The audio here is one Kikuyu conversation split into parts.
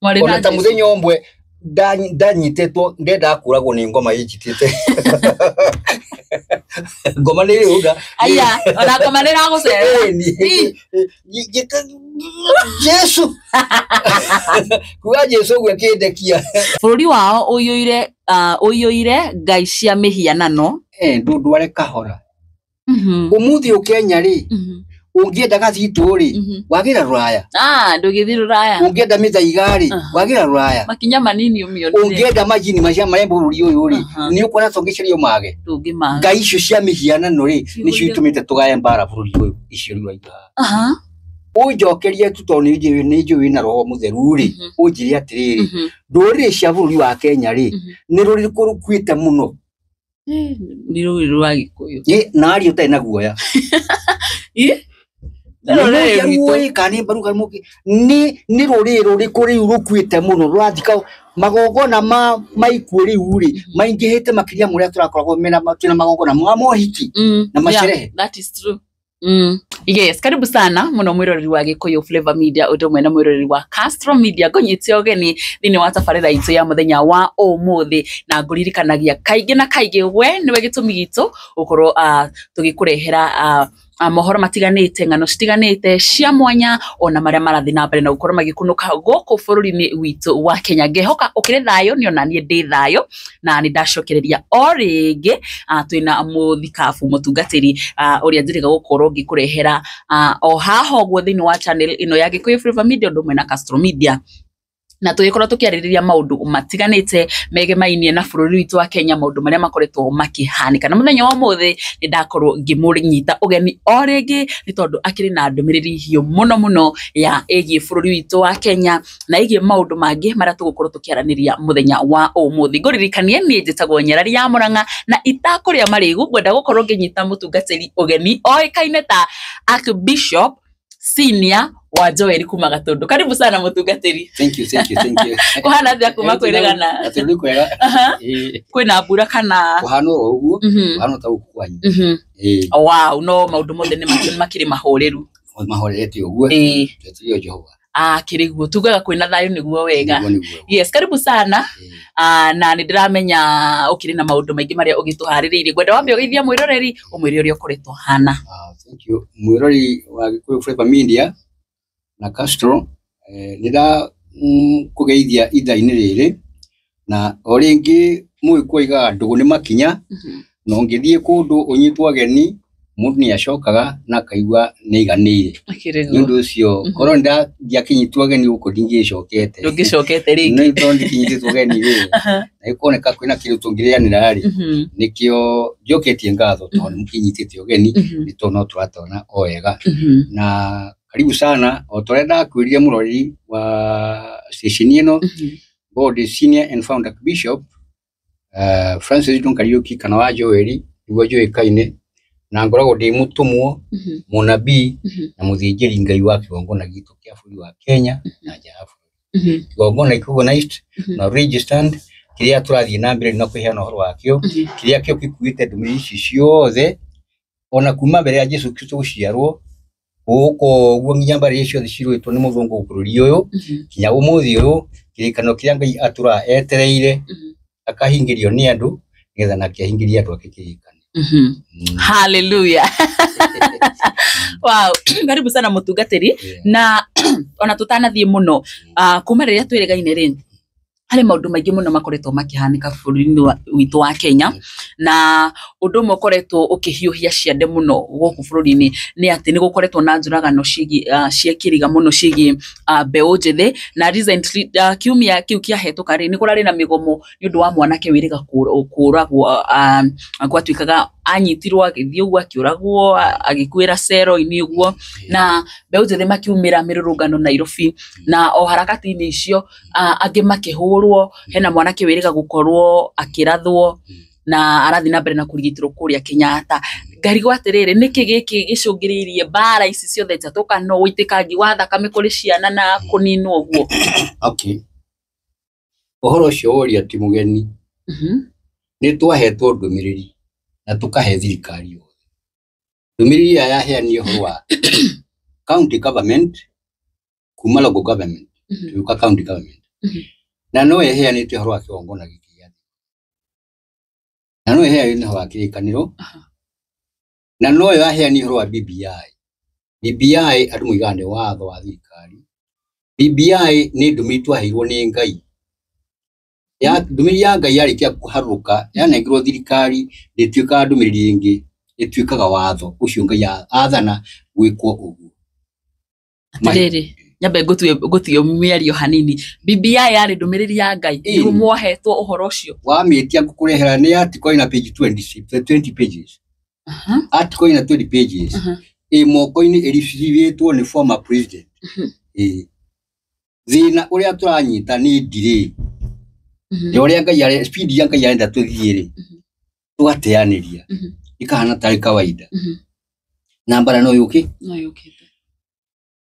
Mwarĩ na Ona ta Jesũ. Muthenya ũmwe ndanyitĩtwo ndendaga kũragwo nĩ ngoma ĩnjitĩte. Ngoma nĩ ĩrĩ. Aya, ona ngoma nĩ ĩragũcerera. Jesu kuga Jesu ũguo akĩndekia. Bũrũri wao ũiyũire ũiyũire ngai cia mĩhianano. Ndũndware kahora. Ũmũthĩ ũ Kenya rĩ, ũngĩenda gathitũ rĩ, wagĩra rũraya. Ah, ndũgĩthiĩ rũraya. Ũngĩenda mĩthaiga rĩ, wagĩra rũraya. Makinya manini ũmĩonire. Ũngĩenda majini macia marĩa bũrũri ũyũ rĩ, nĩ ũkora tũngĩcario mage. Ndũngĩmaga. Ngai icio cia mĩhianano rĩ, nĩcio Cihũire. itũmĩte tũgaye mbara bũrũri ũyũ icio rĩu aiga. Ũnjokerie tu tondũ nĩ njũĩ wĩna roho mũtheru rĩ, ũnjĩre atĩrĩrĩ, ndũrĩrĩ cia bũrũri wa Kenya rĩ, nĩ rũrĩkũ rũkuĩte mũno? Nĩ rũrĩrĩ rwa Gĩkũyũ. Ĩ, na aria ũtarĩ na guoya. Ĩ? Nĩ rũrĩrĩ rwitũ. Nĩ kana nĩ mbaru kana mũkĩ nĩ rũrĩrĩ rũrĩkũ rĩu rũkuĩte mũno rũrathika magongona ma ikuũ rĩu rĩ, maingĩhĩte makĩria ma ũrĩa tũrakoragwo mena twĩna magongona ma mohiki na macerehe. Yeah, that is true. Yes, karibu sana muno mwiroreri wa Gikuyu Flavor Media undu umwe na mwiroreri wa Castro Media. Ngũnyite ũgeni thĩinĩ wa tabarĩra itũ ya mũthenya wa ũmũthĩ, na ngũririkanagia kaingĩ na kaingĩ we nĩwe gĩtũmi gitũ gũkorwo tũgĩkũrehera mohoro matiganĩte, ng'ano citiganĩte cia mwanya, ona marĩa marathiĩ na mbere na gũkorwo magĩkunũka gũkũ bũrũri-inĩ witũ wa Kenya. Ngehoka ũkĩrĩ thayũ, nĩ ona niĩ ndĩ thayũ, na nĩ ndacokereria o rĩngĩ twĩna mũthikabu mũtungatĩri ũrĩa njĩrĩga gũkorwo ngĩkũrehera o haha ũguo thĩinĩ wa channel ĩno ya Gĩkũyũ Flavor Media ũndũ ũmwe na Castro Media, na tũgĩkorwo tũkĩarĩrĩria maũndũ matiganĩte megemainie na bũrũri witũ wa Kenya, maũndũ marĩa makoretwo makĩhanĩka. Na mũthenya wa ũmũthĩ nĩ ndakorwo ngĩmũnyita ũgeni o rĩngĩ nĩ tondũ akĩrĩ na ndũmĩrĩri hiũ mũno mũno ya ĩgiĩ bũrũri witũ wa Kenya na ĩgiĩ maũndũ mangĩ marĩa tũgũkorwo tũkĩaranĩria mũthenya wa ũmũthĩ. Ngũririkanie niĩ njĩtagwo Nyarari ya Mũrang'a, na itakũrĩa marĩgu ngwenda gũkorwo ngĩnyita mũtungatĩri ũgeni oĩkaine ta Archbishop Senior wa Joel kuma Gatundu. Karibu sana mũtungatĩri. Thank you, thank you, thank you. Kũhana atĩa kuma kwĩrĩgana? Atĩ nĩ kwega. Kwĩna mbura kana? Kũhana oro ũguo, kũhana ta gũkũ kwanyu. Ĩĩ. Wow, no maũndũ mothe nĩ makĩrĩ mahũrĩru. Mahorerete ũguo. Twetereire Jehova. Akĩrĩ guo tugaga kwĩna thayũ nĩguo wega. Nĩguo nĩguo. Yes, karibu sana. Na nĩ ndĩramenya ũkĩrĩ na maũndũ maingĩ marĩa ũgĩtũharĩrĩirie. Ngwenda wambe ũgeithia mwĩroreri ũmwĩre ũrĩa ũkoretwo hana. Thank you. Mwĩrori wa Gĩkũyũ Flavor Media na Castro, nĩ nda kũgeithia ithaa-inĩ rĩrĩ, na o rĩngĩ mũgĩkũyũ oigaga ndũgũ nĩ makinya, na ũngĩthiĩ kũndũ ũnyitwo ageni mũndũ nĩ acokaga na akaigua nĩ aiganĩire. Akĩrĩ Nĩ guo. ũndũ ũcio korwo ndiakĩnyitwo ageni gũkũ ndingĩcokete. Ndũngĩcokete rĩngĩ. Nĩ tondũ ndikĩnyitĩtwo ageni rĩ, na ĩkoneka kwĩna kĩndũ tũngĩrĩanĩra rĩ, nĩkĩo njoketie ngatho tondũ nĩ mũkĩnyitĩte ũgeni, nĩ tondũ no tũratona o wega. Na karibu sana. O ta ũrĩa ndakwĩrire mũrori wa station ĩno, board senior and founder bishop Francis John Kariuki kana wa Joeli nĩguo njũĩkaine, na ngoragwo ndĩ mũtũmwo, mũnabii na mũthĩnjĩri Ngai wa kĩgongona gitũ kĩa bũrũri wa Kenya na nja ya bũrũri, kĩgongona recognized na registered kĩrĩa tũrathiĩ na mbere na kũheana ũhoro wakĩo, kĩrĩa kĩo gĩkuĩte ndũmĩrĩri ici ciothe ona kuma mbere ya Jesu Kristo gũciarwo gũka ũguo nginya mbarĩ icio ciothe cirũĩtwo nĩ mũthũngũ bũrũri ũyũ nginya ũmũthĩ ũyũ, kĩrĩkanĩro kĩrĩa Ngai atũraga etereire akahingĩrio nĩ andũ nĩgetha nake ahingĩrie andũ ake kĩrĩkanĩro. Hallelujah. Wow, karibu sana mũtungatĩri. Na ona tũtanathiĩ mũno, kuma rĩrĩa twĩrĩgaine rĩ, harĩ maũndũ maingĩ mũno makoretwo makĩhanĩka bũrũri-inĩ witũ wa Kenya, na ũndũ ũmwe ũkoretwo ũkĩhiũhia ciande mũno gũkũ bũrũri-inĩ nĩ atĩ nĩ gũkoretwo na njũragano ciĩgiĩ cia kĩriga mũno ciĩgiĩ mbeũ njĩthĩ. Na recently, kiumia kĩu kĩahĩtũka rĩ, nĩ kũrarĩ na mĩgomo nĩ ũndũ wa mwanake wĩrĩga kũragwo, gwatuĩkaga anyitirwo agĩthiĩ ũguo akĩũragwo, agĩkuĩra cero-inĩ ũguo, na mbeũ njĩthĩ makiumĩra mĩrũrũngano Nairobi, na o harakati-inĩ icio angĩ makĩhũrwo. Hena mwanake wĩrĩga gũkorwo akĩrathwo na arathiĩ na mbere na kũrigitĩrwo kũrĩa Kenyatta. Ngarigwo atĩrĩrĩ, nĩkĩ gĩkĩ gĩcũngĩrĩirie mbara ici ciothe njatũkano, ũitĩkangi wa thakame kũrĩ ciana na kũninwo ũguo? Okay. Ũhoro ũcio woria ti mũgeni. Nĩ twahetwo ndũmĩrĩri na tũkahe thirikari yothe. Ndũmĩrĩri ĩrĩa yaheanire ũhoro wa county government kuma local government tũgĩũka county government. Na no ĩheanĩte ũhoro wa kĩgongona gĩkĩ gĩa thĩ. Na no ĩheanĩte ũhoro wa kĩrĩkanĩro. Na no yaheanire ũhoro wa BBI. BBI andũ moigaga nĩ watho wa thirikari. BBI nĩ ndũmĩrĩri twaheirwo nĩ Ngai. Ya ndũmĩrĩri ya Ngai yarĩkia kũharũrũka yanengerwo thirikari ndĩtuĩkaga ndũmĩrĩri ĩngĩ, ĩtuĩkaga watho ũcio Ngai athana gwĩkwo ũguo. Atirĩrĩ, nyambe ngũtue mĩario hanini. BBI yarĩ ndũmĩrĩri ya Ngai nĩguo mwahetwo ũhoro ũcio. Wamĩtia ngũkũrehera nĩ article ina page 20 pages. Article ina 20 pages. Ĩ moko-inĩ ĩricivĩtwo nĩ former president. Thĩna ũrĩa tũranyita nĩ ndirĩ. Ya ũrĩa Ngai are speed ya Ngai arenda tũthiĩ rĩ, tũgateanĩria. Ĩkahana tarĩ kawaida. Na mbara no yũke? No yũkĩte.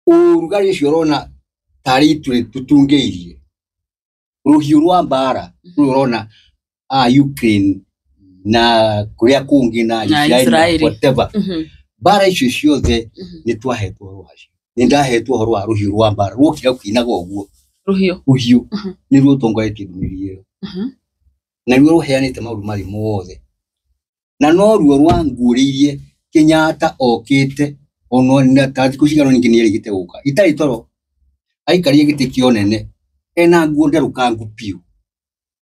Ũrugarĩ ũcio ũrona tarĩ itu tũtungĩirie. Rũhiũ rwa mbara rũrũ ũrona a Ukraine na kũrĩa kũngĩ na Israel whatever. Mbara icio ciothe nĩ twahetwo ũhoro wacio. Nĩ ndahetwo ũhoro wa rũhiũ rwa mbara rwokire rũkĩinaga ũguo. Rũhiũ nĩruo rũtongoretie ndũmĩrĩri ĩyo. Na ruo rũheanĩte maũndũ marĩ mothe. Na no ruo rwanguũrĩirie Kenyatta okĩte ona ta thikũ cigana ningĩ nĩerĩgĩte gũka. Itarĩ toro aikarire gĩtĩ kĩa ũnene ena nguo nderũkangu biũ.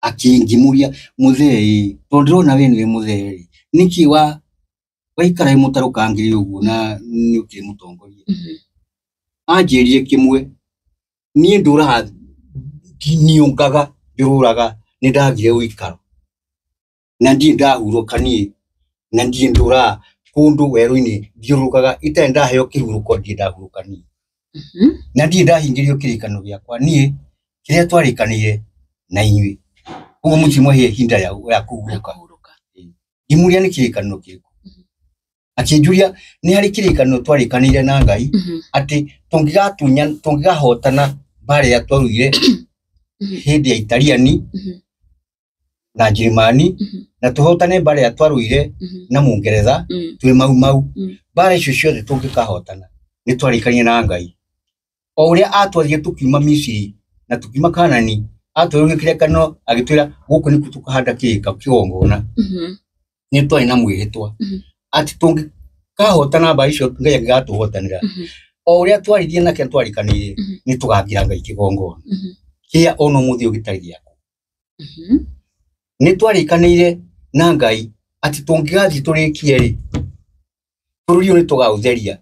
Akĩngĩmũria mũthee, tondũ ndĩrona we nĩwe mũthee rĩ, nĩkĩ wa waikara wĩ mũtarũkangĩre ũguo na nĩ ũkĩrĩ mũtongoria. Anjĩrire kĩmwe, niĩ ndũraga niũngaga njũrũraga nĩ ndagire ũikaro na ndirĩ ndahurũka niĩ na ndirĩ ndũraga kũndũ werũ-inĩ thiũrũrũkaga itarĩ ndaheo kĩhurũko ndirĩ ndahurũka niĩ na ndirĩ ndahingĩrio kĩrĩkanĩro gĩakwa niĩ kĩrĩa twarĩkanĩire na inyuĩ ũguo mũtirĩ mwahe ihinda rĩa kũhurũka. Ngĩmũria nĩ kĩrĩkanĩro kĩrĩkũ? Akĩnjũria nĩ harĩ kĩrĩkanĩro twarĩkanĩire na Ngai atĩ tũngĩgahotana mbara ĩrĩa twarũire hĩndĩ ya Italiani na Njĩrĩmani na tũhotane mbara ĩrĩa twarũire na Mũngeretha twĩ Mau Mau, mbara icio ciothe tũngĩkahotana nĩ twarĩkanire na Ngai. O ũrĩa atwathire tũkiuma Misiri na tũkiuma Kanani, atwĩrire kĩrĩkanĩro agĩtwĩra gũkũ nĩkuo tũkahanda kĩgongona. Nĩ twarĩ na mwĩhĩtwa atĩ tũngĩkahotana mbara icio Ngai angĩgatũhotanĩra, o ũrĩa twaririe nake twarĩkanĩire nĩ tũgakĩra Ngai kĩgongona kĩa ona ũmũthĩ ũyũ gĩtarĩ gĩaku. Nĩ twarĩkanĩire na Ngai atĩ tũngĩgathiĩ tũrĩkie rĩ, bũrũri ũyũ nĩ tũgaũtheria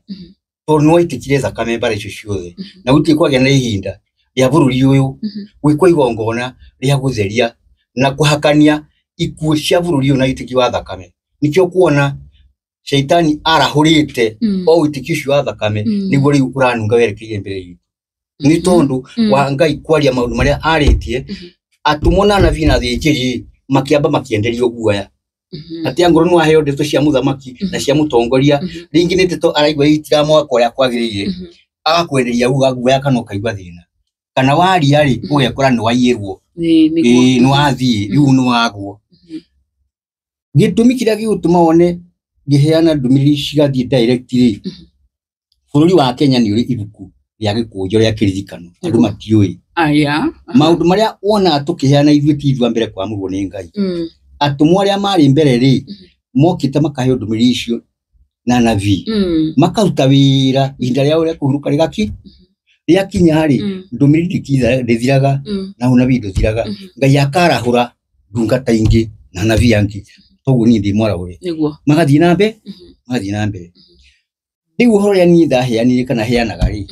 tondũ nĩ waitĩkire thakame mbara icio ciothe na gũtirĩ kwagĩa na ihinda rĩa bũrũri ũyũ gwĩkwo igongona rĩa gũtheria na kũhakania ikuũ cia bũrũri ũyũ na wĩitĩki wa thakame. Nĩkĩo kuona caitani arahũrĩte o wĩitĩki ũcio wa thakame nĩguo rĩu ũranunga werekeire mbere itũ. Nĩ tondũ wa Ngai kwaria maũndũ marĩa arĩtie, atũmwo na anabii na athĩnjĩri makĩamba makĩenderio guoya. Atĩ angorwo nĩ waheo ndeto cia mũthamaki na cia mũtongoria, rĩngĩ nĩ ndeto araigua itiramwaka ũrĩa kwagĩrĩire, agakwenderia guoya kana ũkaigua thĩna. Kana waria rĩ, ũgekora nĩ waiyĩrwo, nĩ wathiĩ, rĩu nĩ wagwo. Gĩtũmi kĩrĩa gĩgũtũma wone ngĩheana ndũmĩrĩri cigathiĩ direct rĩ, bũrũri wa Kenya nĩ ũrĩ ibuku rĩa gĩkũnjo rĩa kĩririkano, andũ matiũĩ. Maũndũ marĩa wonaga tũkĩheana ithuĩ ti ithuĩ a mbere kwamũrwo nĩ Ngai. Atũmwo arĩa marĩ mbere rĩ, mokĩte makaheo ndũmĩrĩri icio na anabii, makaruta wĩra ihinda rĩao rĩa kũhurũka rĩgakinya rĩ, ndũmĩrĩri ndĩthiraga na ũnabii ndũthiraga. Ngai akarahũra ndungata ingĩ na anabii angĩ, toguo niĩ ndĩ mwarahũre. Magathiĩ na mbere, magathiĩ na mbere. Rĩu ũhoro ũrĩa niĩ ndaheanire kana heanaga rĩ,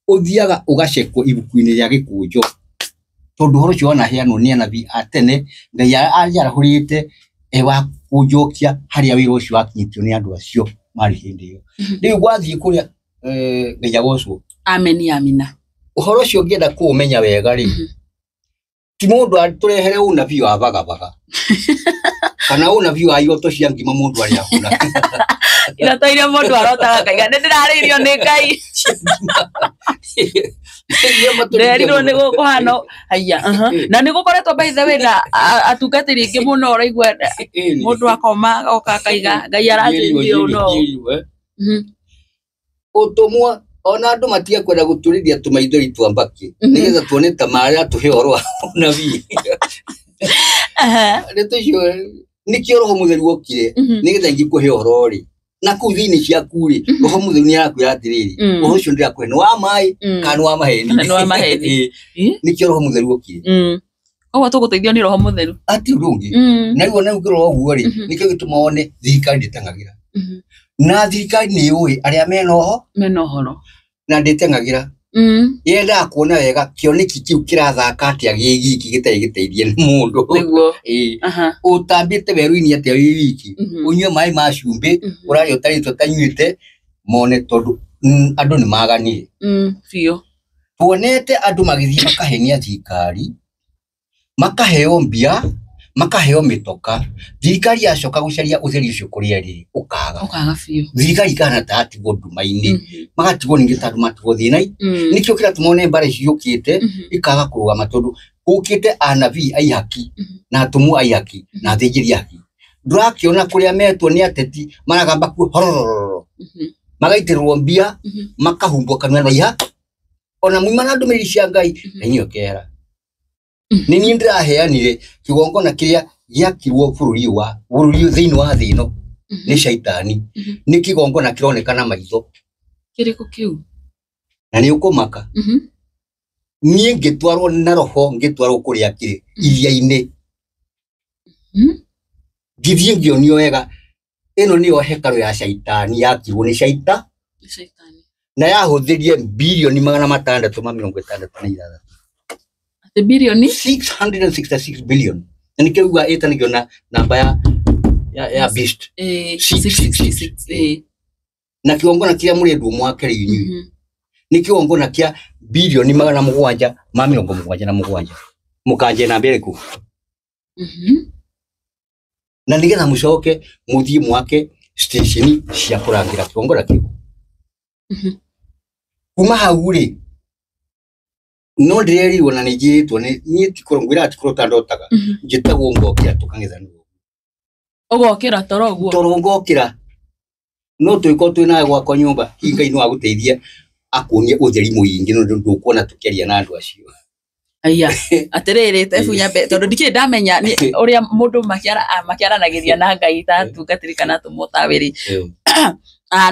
ũthiaga ũgacekwo ibuku-inĩ rĩa gĩkũnjo tondũ ũhoro ũcio wanaheanwo nĩ anabii a tene, Ngai arahũrĩte wa kũnjokia harĩa wĩra ũcio wakinyĩtio nĩ andũ acio marĩ hĩndĩ ĩyo. Rĩu gwathiĩ kũrĩa Ngai agocwo. Amen amina. Ũhoro ũcio ũngĩenda kũũmenya wega rĩ, ti mũndũ atũrehere ũnabii wa bagabaga kana ũnabii wa iroto cia ngima mũndũ arĩa ahũna. Iroto iria mũndũ arotaga akaiga nĩ ndĩrarĩirio nĩ Ngai. Nderirwo nĩ gũkũhana haiya. Na nĩ gũkoretwo by the way na atungatĩri aingĩ mũno ũraigua mũndũ akoma agoka akaiga Ngai aranjĩrire ũũ no. Ũtũmwo Ona andũ matige kwenda gũtũrĩria tũmaithori twa mbakĩ nĩgetha tuone ta maratũhe ũhoro wa ũnabii. Ndeto icio nĩkĩo roho mũtheru okire nĩgetha ingĩkũhe ũhoro rĩ na kũu thĩinĩ ciaku rĩ roho mũtheru nĩ arakwĩra atĩrĩrĩ ũhoro ũcio ndĩrakũhe nĩ wa maĩ kana nĩ wa maheni. Kana nĩ wa maheni. Nĩkĩo roho mũtheru okire. Koguo tũgũteithio nĩ roho mũtheru. Ati ũndũ ũngĩ. Na rĩu ona ũngĩrora ũguo rĩ nĩkĩo gĩtũma wone thirikari ndĩteng'agĩra. Na thirikari nĩ yũĩ arĩa mena ũhoro mena ũhoro na ndĩteng'agĩra. Yendaga kuona wega kĩoneki kĩu kĩrathaka atĩa gĩ giki gĩtarĩ gĩteithie nĩ mũndũ. Nĩguo. Ũtambĩte werũ-inĩ atĩa wĩ wiki ũnyue maĩ ma cumbĩ ũrarĩa ũtarĩte ũtanyuĩte mone tondũ andũ nĩ maganire. Biũ. Tuonete andũ magĩthiĩ makahenia thirikari makaheo mbia makaheo mĩtoka thirikari yacoka gũcaria ũtheri ũcio kũrĩa rĩ ũkaga. Ũkaga biũ. Thirikari ikahana ta yatigwo nduma-inĩ magatigwo ningĩ ta andũ matigwo thĩna-inĩ. Nĩkĩo kĩratũma one mbara ici ciũkĩte ikaga kũrũgama tondũ gũkĩte anabii aihaki na atũmwo aihaki na athĩnjĩri ahaki. Ndũrakĩona kũrĩa metwo nĩ ateti maragamba kuo hororororo magaitĩrĩrwo mbia makahumbwo kanua na iha ona muma na ndũmĩrĩri cia Ngai na inyuĩ kehera. Nĩ niĩ ndĩraheanire kĩgongona kĩrĩa gĩakirwo bũrũri wa bũrũri thĩinĩ wa thĩ ĩno nĩ caitani. Nĩ kĩgongona kĩroneka na maitho. Kĩrĩkũ kĩu? Na nĩ ũkũmaka. Niĩ ngĩtwarwo na roho ngĩtwarwo kũrĩa kĩrĩ iria-inĩ. Ngĩthiĩ ngĩonio wega ĩno nĩyo hekarũ ya caitani yakirwo nĩ caitani na yahũthĩrie bilioni 666. Bilioni 666 billion. Na nĩkĩo uga ĩtanagio na namba ya beast 666. Na kĩgongona kĩrĩa mũrendwo mwake rĩu inyuĩ nĩ kĩgongona kĩa bilioni 777 mũkanje na mbere kũ. Na nĩgetha mũcoke mũthiĩ mwake station cia kũrangĩra kĩgongona kĩu. Kuma hau rĩ no ndĩrerirwo na nĩnjĩrĩtwo niĩ ti kũrota ngwĩraga ti kũrota ndotaga njĩtagwo ngokĩra tũkang'ethanĩrwo. Ũgokĩra toro ũguo? Toro ngokĩra no tũgĩkorwo twĩ nawe gwakwa nyũmba hihi Ngai no agũteithie akuonie ũtheri mũingĩ no ndũkuona tũkĩaria na andũ acio. Aya atĩrĩrĩ tebu nyambe tondũ ndikĩrĩ ndamenya ũrĩa mũndũ makĩaranagĩria na Ngai ta atungatĩri kana atũmwo tawe rĩ.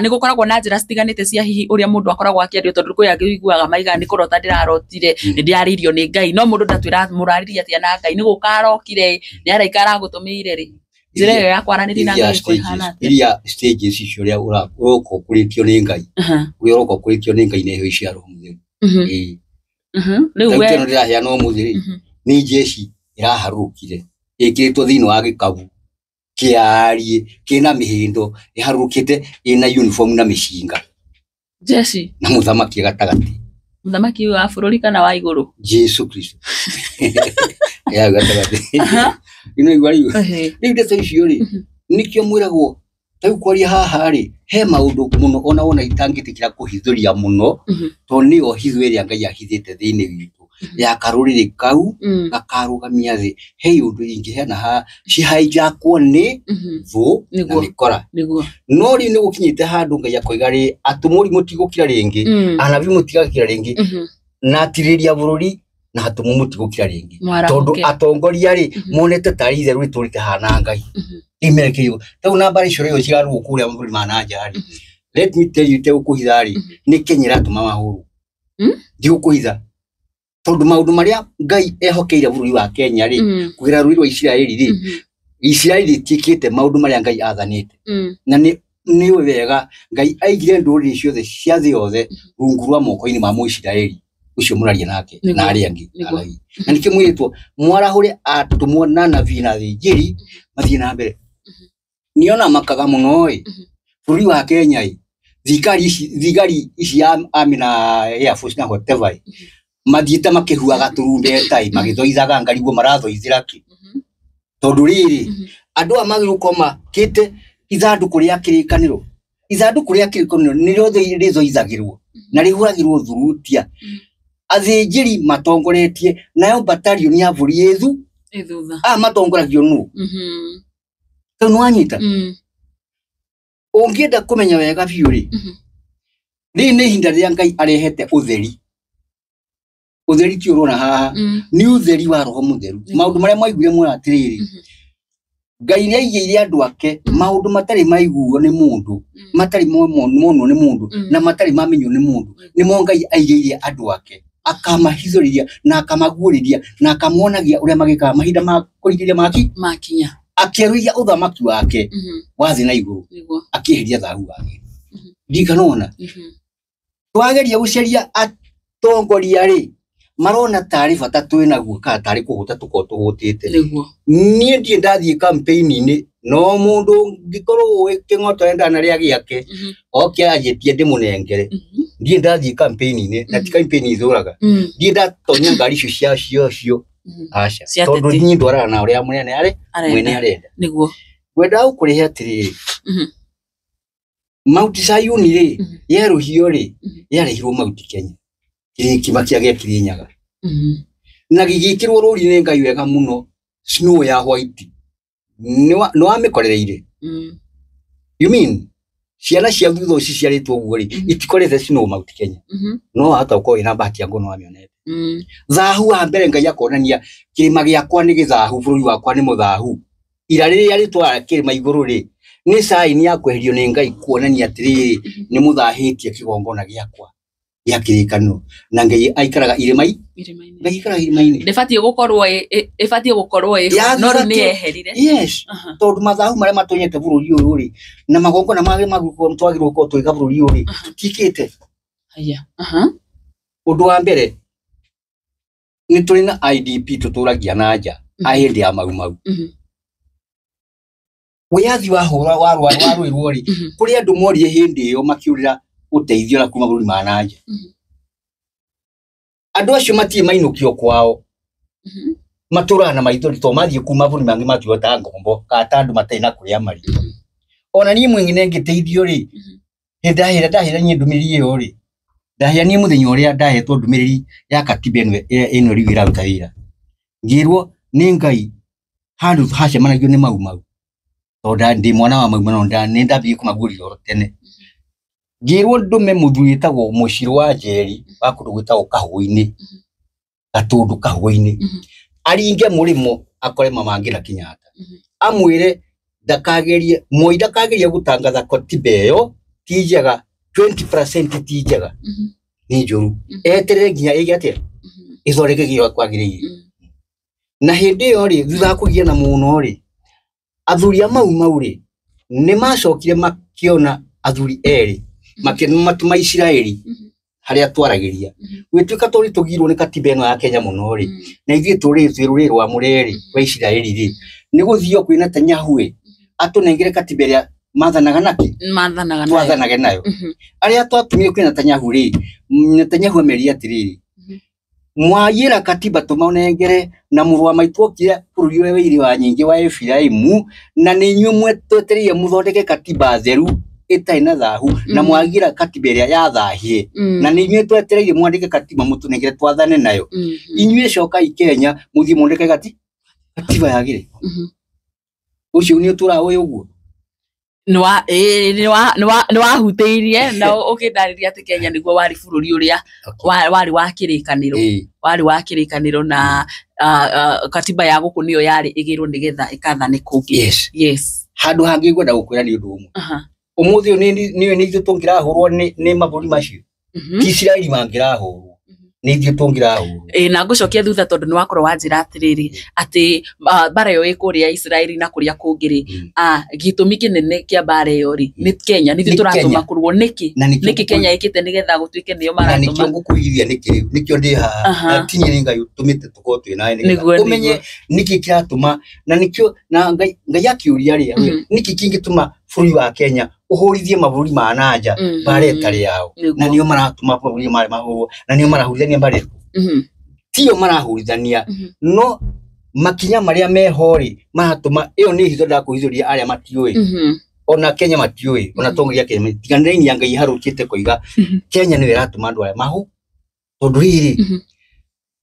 Nĩ gũkoragwo na njĩra citiganĩte cia hihi ũrĩa mũndũ akoragwo akĩario tondũ kwĩ angĩ ũiguaga maiga nĩ kũrota ndĩrarotire nĩ ndĩrarĩirio nĩ Ngai no mũndũ ndatwĩra mũrarĩria atĩa na Ngai nĩ gũka arokire nĩ araika aragũtũmĩire rĩ njĩra ĩyo ya kwaranĩria na Ngai ĩhana atĩa? Iria stages icio ũrĩa ũroka ũkũrĩtio nĩ Ngai ũrĩa ũroka ũkũrĩtio nĩ Ngai na iheo cia Roho Mũtheru. Rĩu we ĩno ndĩraheana ũmũthĩ rĩ nĩ jeshi ĩraharũrũkire ĩkĩrĩtwo thĩinĩ wa gĩkabu kĩariĩ kĩna mĩhĩndo ĩharũrũkĩte ĩna uniform na mĩcinga. Jeshi na mũthamaki gatagatĩ. Mũthamaki wa bũrũri kana wa igũrũ? Jesu Kristo. Ya gatagatĩ. Ino igua rĩu. Rĩu ndeto icio rĩ nĩkĩo mwĩragwo ta rĩu kwaria haha rĩ he maũndũ mũno ona wona itangĩtĩkĩra kũhithũria mũno tondũ nĩyo hitho ĩrĩa Ngai ahithĩte thĩinĩ witũ ya karũrĩrĩ kau gakarũgamia thĩ. He ũndũ ingĩheana haha cihainjakwo nĩ thũ na mĩkora. No rĩu nĩ gũkinyĩte handũ Ngai akoiga rĩ atũmũri mũtigũkira rĩngĩ anabii mũtigakira rĩngĩ na atirĩria bũrũri na atũmwo mũtigũkira rĩngĩ tondũ atongoria rĩ monete tarĩ itherũ rĩtũrĩte haha na Ngai imerekeirwo tau na mbara icio rĩo cigarũrwo kũrĩa mabũrũri ma na nja rĩ let me tell you itegũkũhitha rĩ nĩ Kenya ĩratũma mahũrwo. Ndigũkũhitha tondũ maũndũ marĩa Ngai ehokeire bũrũri wa Kenya rĩ kũgerera rũrĩrĩ rwa Isiraeli rĩ Isiraeli ĩtiĩkĩte maũndũ marĩa Ngai athanĩte na nĩ ũĩ wega Ngai aigire ndũrĩrĩ ciothe cia thĩ yothe rungu rwa moko-inĩ ma Mũisiraeli ũcio mũraria nake na arĩa angĩ Alawii. Na nĩkĩo mwĩrĩtwo mwarahũre atũmwo na anabii na athĩnjĩri mathiĩ na mbere. Niona makaga mũno ĩ bũrũri wa Kenya ĩ thigari ici ya army na air force na whatever ĩ mathiĩte makĩhuaga tũrumbeta ĩ magĩthoithaga ngarigwo marathoithĩra kĩ tondũ rĩrĩ andũ aya magĩrĩirwo gũkorwo makĩte ithandũkũ rĩa kĩrĩkanĩro. Ithandũkũ rĩa kĩrĩkanĩro nĩrĩo rĩthoithagĩrwo na rĩhũragĩrwo thurutia athĩnjĩri matongoretie nayo batarioni ya bũrũri ĩ thutha aya matongoragio nũ Rĩu nĩwanyita? Ũngĩenda kũmenya wega biũ rĩ Rĩrĩ nĩ ihinda rĩrĩa Ngai arehete ũtheri. Ũtheri ti ũrona haha, nĩ ũtheri wa Roho Mũtheru. Maũndũ marĩa mwaiguire mwona atĩrĩrĩ, Ngai nĩ aigĩire andũ ake maũndũ matarĩ maiguo nĩ mũndũ, matarĩ monwo nĩ mũndũ, na matarĩ mamenywo nĩ mũndũ. Nĩmo Ngai aigĩire andũ ake, akamahithũrĩria na akamaguũrĩria na akamonagia ũrĩa magĩkaga mahinda ma kũrigĩrĩria maki makinya. Akĩerũhia ũthamaki wake wa thĩ na igũrũ, akĩeheria thahu wake. Ndikanona twageria gũcaria atongoria rĩ, marona tarĩ bata twĩ naguo kana tarĩ kũhũta tũkorwo tũhũtĩte. Niĩ ndirĩ ndathiĩ campaign-inĩ, no mũndũ ũngĩkorwo ũĩ kĩng'oto ndanarĩa gĩake, oke anjĩtie ndĩmũnengere. Ndirĩ ndathiĩ campaign-inĩ, na ti campaign ithũraga. Ndirĩ ndatonya ngari icio cia cio cio, aca, tondũ niĩ ndwaraga na ũrĩa mwene arĩ mwene arenda. Ngwendaga gũkũrehe atĩrĩrĩ, Mount Sayuni rĩ, yerũhio rĩ, yarehirwo Mount Kenya, kĩrĩma kĩa gĩa Kĩrĩnyaga, na gĩgĩkĩrwo rũri nĩ Ngai wega mũno, snow ya white. Nĩ wamĩkorereire? You mean ciana cia thutha ũcio ciarĩtwo ũguo rĩ, itikorete snow Mount Kenya? No wahota gũkorwo wĩna bahati ya ngũno wamĩonete. Thahu wa mbere Ngai akonania kĩrĩma gĩakwa nĩ gĩthahu, bũrũri wakwa nĩ mũthahu. Ira rĩrĩa rĩtwara kĩrĩma igũrũ rĩ, nĩ sign ya kweherio nĩ Ngai kuonania atĩrĩrĩ, nĩ mũthahĩtie kĩgongona gĩakwa gĩa kĩrĩkanĩro. Na Ngai aikaraga irĩma-inĩ. Ngai aikaraga irĩma-inĩ. Ndĩbatiĩ gũkorwo ĩbatiĩ gũkorwo ĩ no rĩu nĩ yeherire. Yes, tondũ mathahu marĩa matonyete bũrũri ũyũ rĩ, na magongona marĩa twagĩrĩirwo gũkorwo tũgĩka bũrũri ũyũ rĩ, tũtiĩkĩte. Ũndũ wa mbere, nĩ tũrĩ na IDP tũtũragia na nja a hĩndĩ ya Mau Mau. Wĩyathi wahũra warũĩrwo rĩ, kũrĩ andũ morire hĩndĩ ĩyo makĩũrĩra ũteithio na kuma bũrũri ma na nja. Andũ acio matirĩ mainũkio kwao, matũraga na maithori tondũ mathiĩ kuma bũrũri mangĩ matuo ta ngombo kana ta andũ matarĩ na kũrĩa marĩ. Ona niĩ mwene ngĩteithio rĩ, hĩndĩ ndahĩra ndahĩra niĩ ndũmĩrĩri ĩyo rĩ, ndahĩra niĩ mũthenya ũrĩa ndahetwo ndũmĩrĩri ya katiba ĩno rĩu ĩraruta wĩra, ngĩrwo nĩ Ngai handũ hacemanagio nĩ Mau Mau, tondũ ndĩ mwana wa Mau Mau na nĩ ndambirie kũmaguũrĩria ũhoro tene. Ngĩrwo ndũme mũthuri wĩtagwo Mũcirũ wa Njeri wa kũndũ gwĩtagwo Kahũa-inĩ, Gatũndũ Kahũa-inĩ, aringe mũrĩmo akore Mama Ngina Kenyatta, amwĩre ndakagerie Moi ndakagerie gũtangatha katiba ĩyo ti njega, 20% ti njega, nĩ njũru, eterere nginya ĩgĩe atĩa, ĩthondeke kĩrĩa kwagĩrĩire. Na hĩndĩ ĩyo rĩ, thutha wa kũgiana mũno rĩ, athuri a Mau Mau rĩ, nĩ macokire makĩona athuri erĩ, makĩmatũma Isiraeli harĩa twaragĩria. Gwĩtuĩka tũrĩ tũgirwo nĩ katiba ĩno ya Kenya mũno rĩ, na ithuĩ tũrĩ twĩ rũrĩrĩ rwa mũrĩ rwa Isiraeli rĩ, nĩ gũthio kwĩ Netanyahu ĩ, atũnengere katiba ĩrĩa mathanaga nakĩ, twathanage nayo. Arĩa twatũmire kwĩ Netanyahu rĩ, Netanyahu amerire atĩrĩrĩ, mwaiyĩra katiba tũmanengere na mũrũ wa maitũ okire bũrũri ũrĩa wĩ irĩma nyingĩ wa Efiraimu, na nĩ inyuĩ twetereire mũthondeke katiba theru ĩtarĩ na thahu, na mwagira katiba ĩrĩa yathahire, na nĩ inyuĩ twetereire mwandĩke katiba mũtũnengere twathane nayo. Inyuĩ cokai Kenya mũthiĩ mwandĩke katiba yagĩrĩire. Ũcio nĩ ũtũraga ũyũ ũguo. Nĩ wahutĩirie na ũkĩndarĩria atĩ Kenya nĩguo warĩ bũrũri ũrĩa warĩ wa kĩrĩkanĩro, warĩ wa kĩrĩkanĩro na katiba ya gũkũ nĩyo yarĩ ĩgĩrwo nĩgetha ĩkathane kũngĩ. Yes. Yes. Handũ hangĩ ngwenda gũkwĩra nĩ ũndũ ũmwe. Ũmũthĩ ũyũ nĩ ithuĩ tũngĩrahũrwo nĩ mabũrũri macio. Ti Isiraeli mangĩrahũrwo, nĩ ithuĩ tũngĩrahũrwo. Na ngũcokia thutha tondũ nĩ wakorwo wanjĩra atĩrĩrĩ, atĩ mbara ĩyo ĩ kũrĩa Isiraeli na kũrĩa kũngĩ rĩ, gĩtũmi kĩnene kĩa mbara ĩyo rĩ, nĩ Kenya, nĩ ithuĩ tũratũma kũrũo. Nĩkĩ? Nĩkĩ Kenya ĩkĩte nĩgetha gũtuĩke nĩo maratũma? Na nĩkĩo ngũkũigithia nĩkĩ rĩu, nĩkĩo ndĩ haha. Na ti niĩ nĩ Ngai ũtũmĩte tũkorwo twĩ nawe nĩgetha ũmenye nĩkĩ kĩratũma, na nĩkĩo na Ngai akĩũria rĩ, nĩkĩ kĩngĩtũma bũrũri wa Kenya ũhũrithie mabũrũri ma na nja mbara ĩtarĩ yao, na nĩo maratũma mabũrũri marĩa mahũrwo, na nĩo marahũrithania mbara ĩrĩkũ? Tio marahũrithania, no makinya marĩa meho rĩ maratũma ĩyo nĩ hitho ndakũhithũria arĩa matiũĩ, ona Kenya matiũĩ, ona tongoria Kenya tiganĩrai ya Ngai harũkĩte koiga Kenya nĩyo ĩratũma andũ aya mahu, tondũ rĩrĩ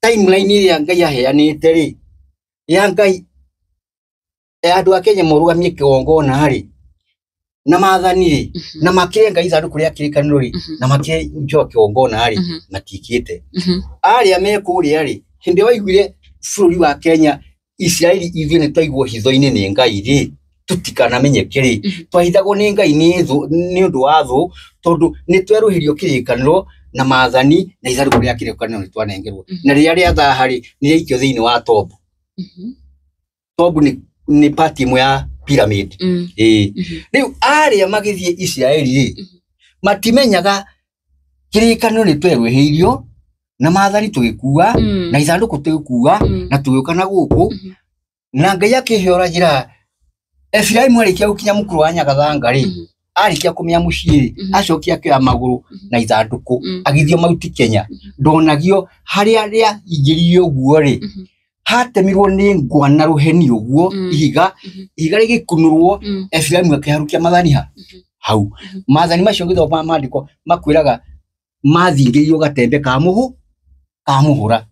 timeline ĩrĩa Ngai aheanĩte rĩ ya Ngai andũ a Kenya morugamie kĩgongona rĩ, Na maathani rĩ, na makĩrenga ithandũkũ rĩa kĩrĩkanĩro rĩ, na makĩnjoa kĩgongona rĩ, matikĩte. Arĩa me kũrĩa rĩ, hĩndĩ waiguire bũrũri wa Kenya Isiraeli ithuĩ nĩ twaigwo hitho-inĩ nĩ Ngai rĩ, tũtikanamenyeke rĩ, twahithagwo nĩ Ngai nĩ ũndũ wa thũ, tondũ nĩ twerũhĩrio kĩrĩkanĩro na maathani na ithandũkũ rĩa kĩrĩkanĩro nĩ twanengerwo. Na rĩrĩa rĩathaha rĩ, nĩ rĩaikio thĩinĩ wa tombo. Tombo nĩ part ĩmwe ya pyramid. Rĩu arĩa magĩthiĩ Isiraeli rĩ, matimenyaga kĩrĩkanĩro nĩ twerũhĩirio na maathani tũgĩkua na ithandũkũ tũgĩkua na tũgĩũka na gũkũ na Ngai akĩhĩora njĩra. Efiraimu arĩkia gũkinya mũkuru wa Nyagathanga rĩ, arĩkia kũmĩa mũciĩ rĩ, acokia akĩoya magũrũ na ithandũkũ agĩthiĩ Mount Kenya. Ndonagio harĩa rĩaingĩririo ũguo rĩ, hatemirwo nĩ ngwa na rũheni ũguo, ihiga ihiga rĩgĩkunũrwo, Efiraimu akĩharũkia maathani ha hau. Maathani macio ũgĩthoma maandĩko makwĩraga mathingĩirio gatembe ka mũhu ka mũhũra,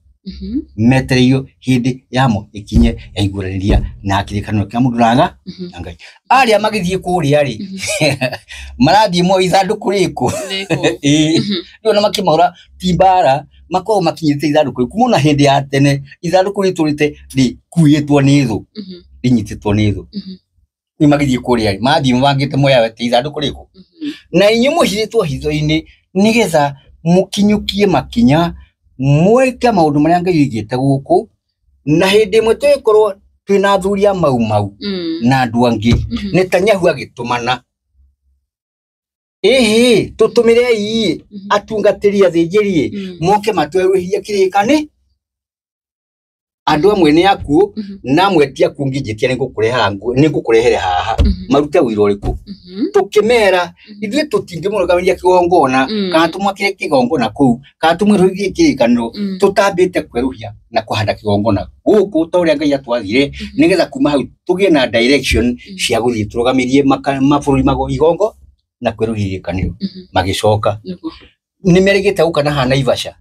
metereirio hĩndĩ yamo ĩkinye yaiguranĩria na kĩrĩkanĩro kĩa mũndũ na Ngai. Arĩa magĩthiĩ kũrĩa rĩ, marathiĩ moe ithandũkũ rĩkũ, rĩu ona makĩmahũra ti mbara, makoragwo makinyĩte ithandũkũ rĩu. Kuma ona hĩndĩ ya tene ithandũkũ rĩtũrĩte rĩkuĩtwo nĩ thũ, rĩnyitĩtwo nĩ thũ. Rĩu magĩthiĩ kũrĩa rĩ, mathiĩ mabangĩte moya atĩ ithandũkũ rĩkũ, na inyuĩ mũhithĩtwo hitho-inĩ nĩgetha mũkinyũkie makinya mwĩke maũndũ marĩa Ngai oigĩte gũkũ. Na hĩndĩ ĩmwe tũgĩkorwo twĩna athuri a Mau Mau na andũ angĩ, Netanyahu agĩtũmana, ĩhĩ tũtũmĩrei atungatĩri athĩnjĩri moke matwerũhie kĩrĩkanĩ. Andũ amwe nĩ akuũ na amwe ti akuũ, ngĩnjĩtia nĩ ngũkũrehere haha marute ũira ũrĩkũ. Tũkĩmera ithuĩ tũtingĩmũrũgamĩria kĩgongona kana tũmwakĩre kĩgongona kũu kana tũmwerũhie kĩrĩkanĩro tũtambĩte kwerũhia na kũhanda kĩgongona gũkũ ta ũrĩa Ngai atwathire, nĩgetha kuma hau tũgĩe na direction cia gũthiĩ tũrũgamĩrie mabũrũri mago igongo na kwerũhia kĩrĩkanĩro. Magĩcoka nĩ merĩgĩte gũka na haha Naivasha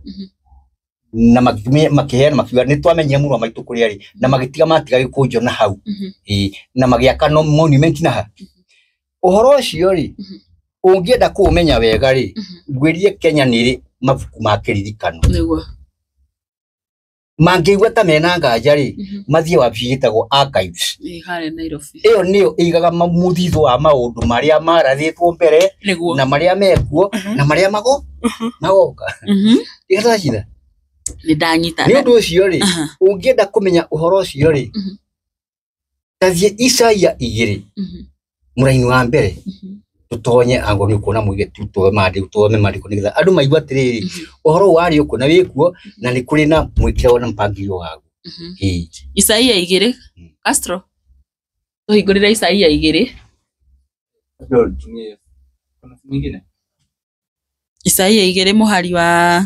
na makĩheana makiuga nĩ twamenyire mũrũ wa maitũ kũrĩa arĩ, na magĩtiga matiga gĩkũnjo na hau, na magĩaka no monument na ha. Ũhoro ũcio rĩ, ũngĩenda kũũmenya wega rĩ, ngwĩrie Kenya nĩ ĩrĩ mabuku ma kĩririkano. Mangĩigua ta mena nganja rĩ, mathiĩ wabici ĩtagwo archives. Ĩyo nĩyo ĩigaga mũthithũ wa maũndũ marĩa marathĩtwo mbere na marĩa mekuo na marĩa magoka. Ĩgatacina. Nĩ ndanyita. Nĩ ũndũ ũcio rĩ, ũngĩenda kũmenya ũhoro ũcio rĩ, ta thiĩ Isaia 2 mũraini wa mbere, tũtonye ango nĩ ũkuona mũige tu tũthome maandĩko nĩgetha andũ maigue atĩrĩrĩ, ũhoro ũyũ warĩ ũkuo na wĩkuo na nĩ kũrĩ na mwĩkĩre na mpangilio waguo. Isaia 2 Castro tũhingũrĩre Isaia 2. Isaia 2 mũhari wa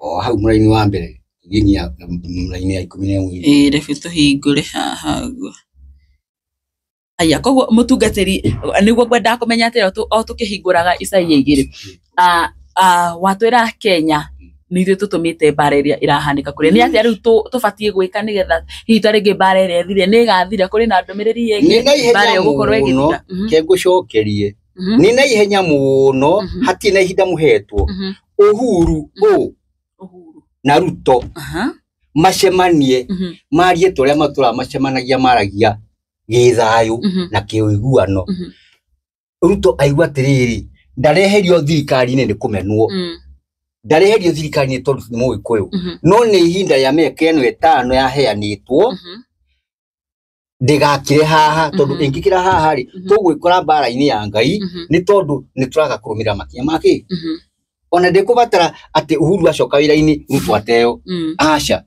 o hau mũraini wa mbere nginya mũraini ya 11. Reke tũhingũre haha ũguo. Aya, koguo mũtungatĩri nĩguo ngwendaga kũmenya atĩrĩ, o tũkĩhingũraga Isaia 2, watwĩra Kenya nĩ ithuĩ tũtũmĩte mbara ĩrĩa ĩrahanĩka kũrĩa. Nĩ atĩa rĩu tũbatiĩ gwĩka nĩgetha hihi ta rĩngĩ mbara ĩrĩa ĩthire nĩ ĩgathira? Kũrĩ na ndũmĩrĩri ĩgiĩ mbara ĩyo gũkorwo ĩgĩthira? Ke ngũcokerie, nĩ na ihenya mũno, hatirĩ na ihinda mũhetwo. Uhuru na Ruto macemanie marie ta ũrĩa matũraga macemanagia, maragia gĩthayũ na kĩũiguano. Ruto aigua atĩrĩrĩ, ndareherio thirikari-inĩ nĩ kũmenwo, ndareherio thirikari-inĩ tondũ nĩ Mũgĩkũyũ, no nĩ ihinda rĩa mĩaka ĩno 5 yaheanĩtwo ndĩgakĩre haha, tondũ ĩngĩkĩra haha rĩ, tũgwĩkora mbara-inĩ ya Ngai, nĩ tondũ nĩ tũraga kũrũmĩrĩra makinya make. Ona ndĩkũbatara atĩ Uhuru acoka wĩra-inĩ Ruto ateo, aca,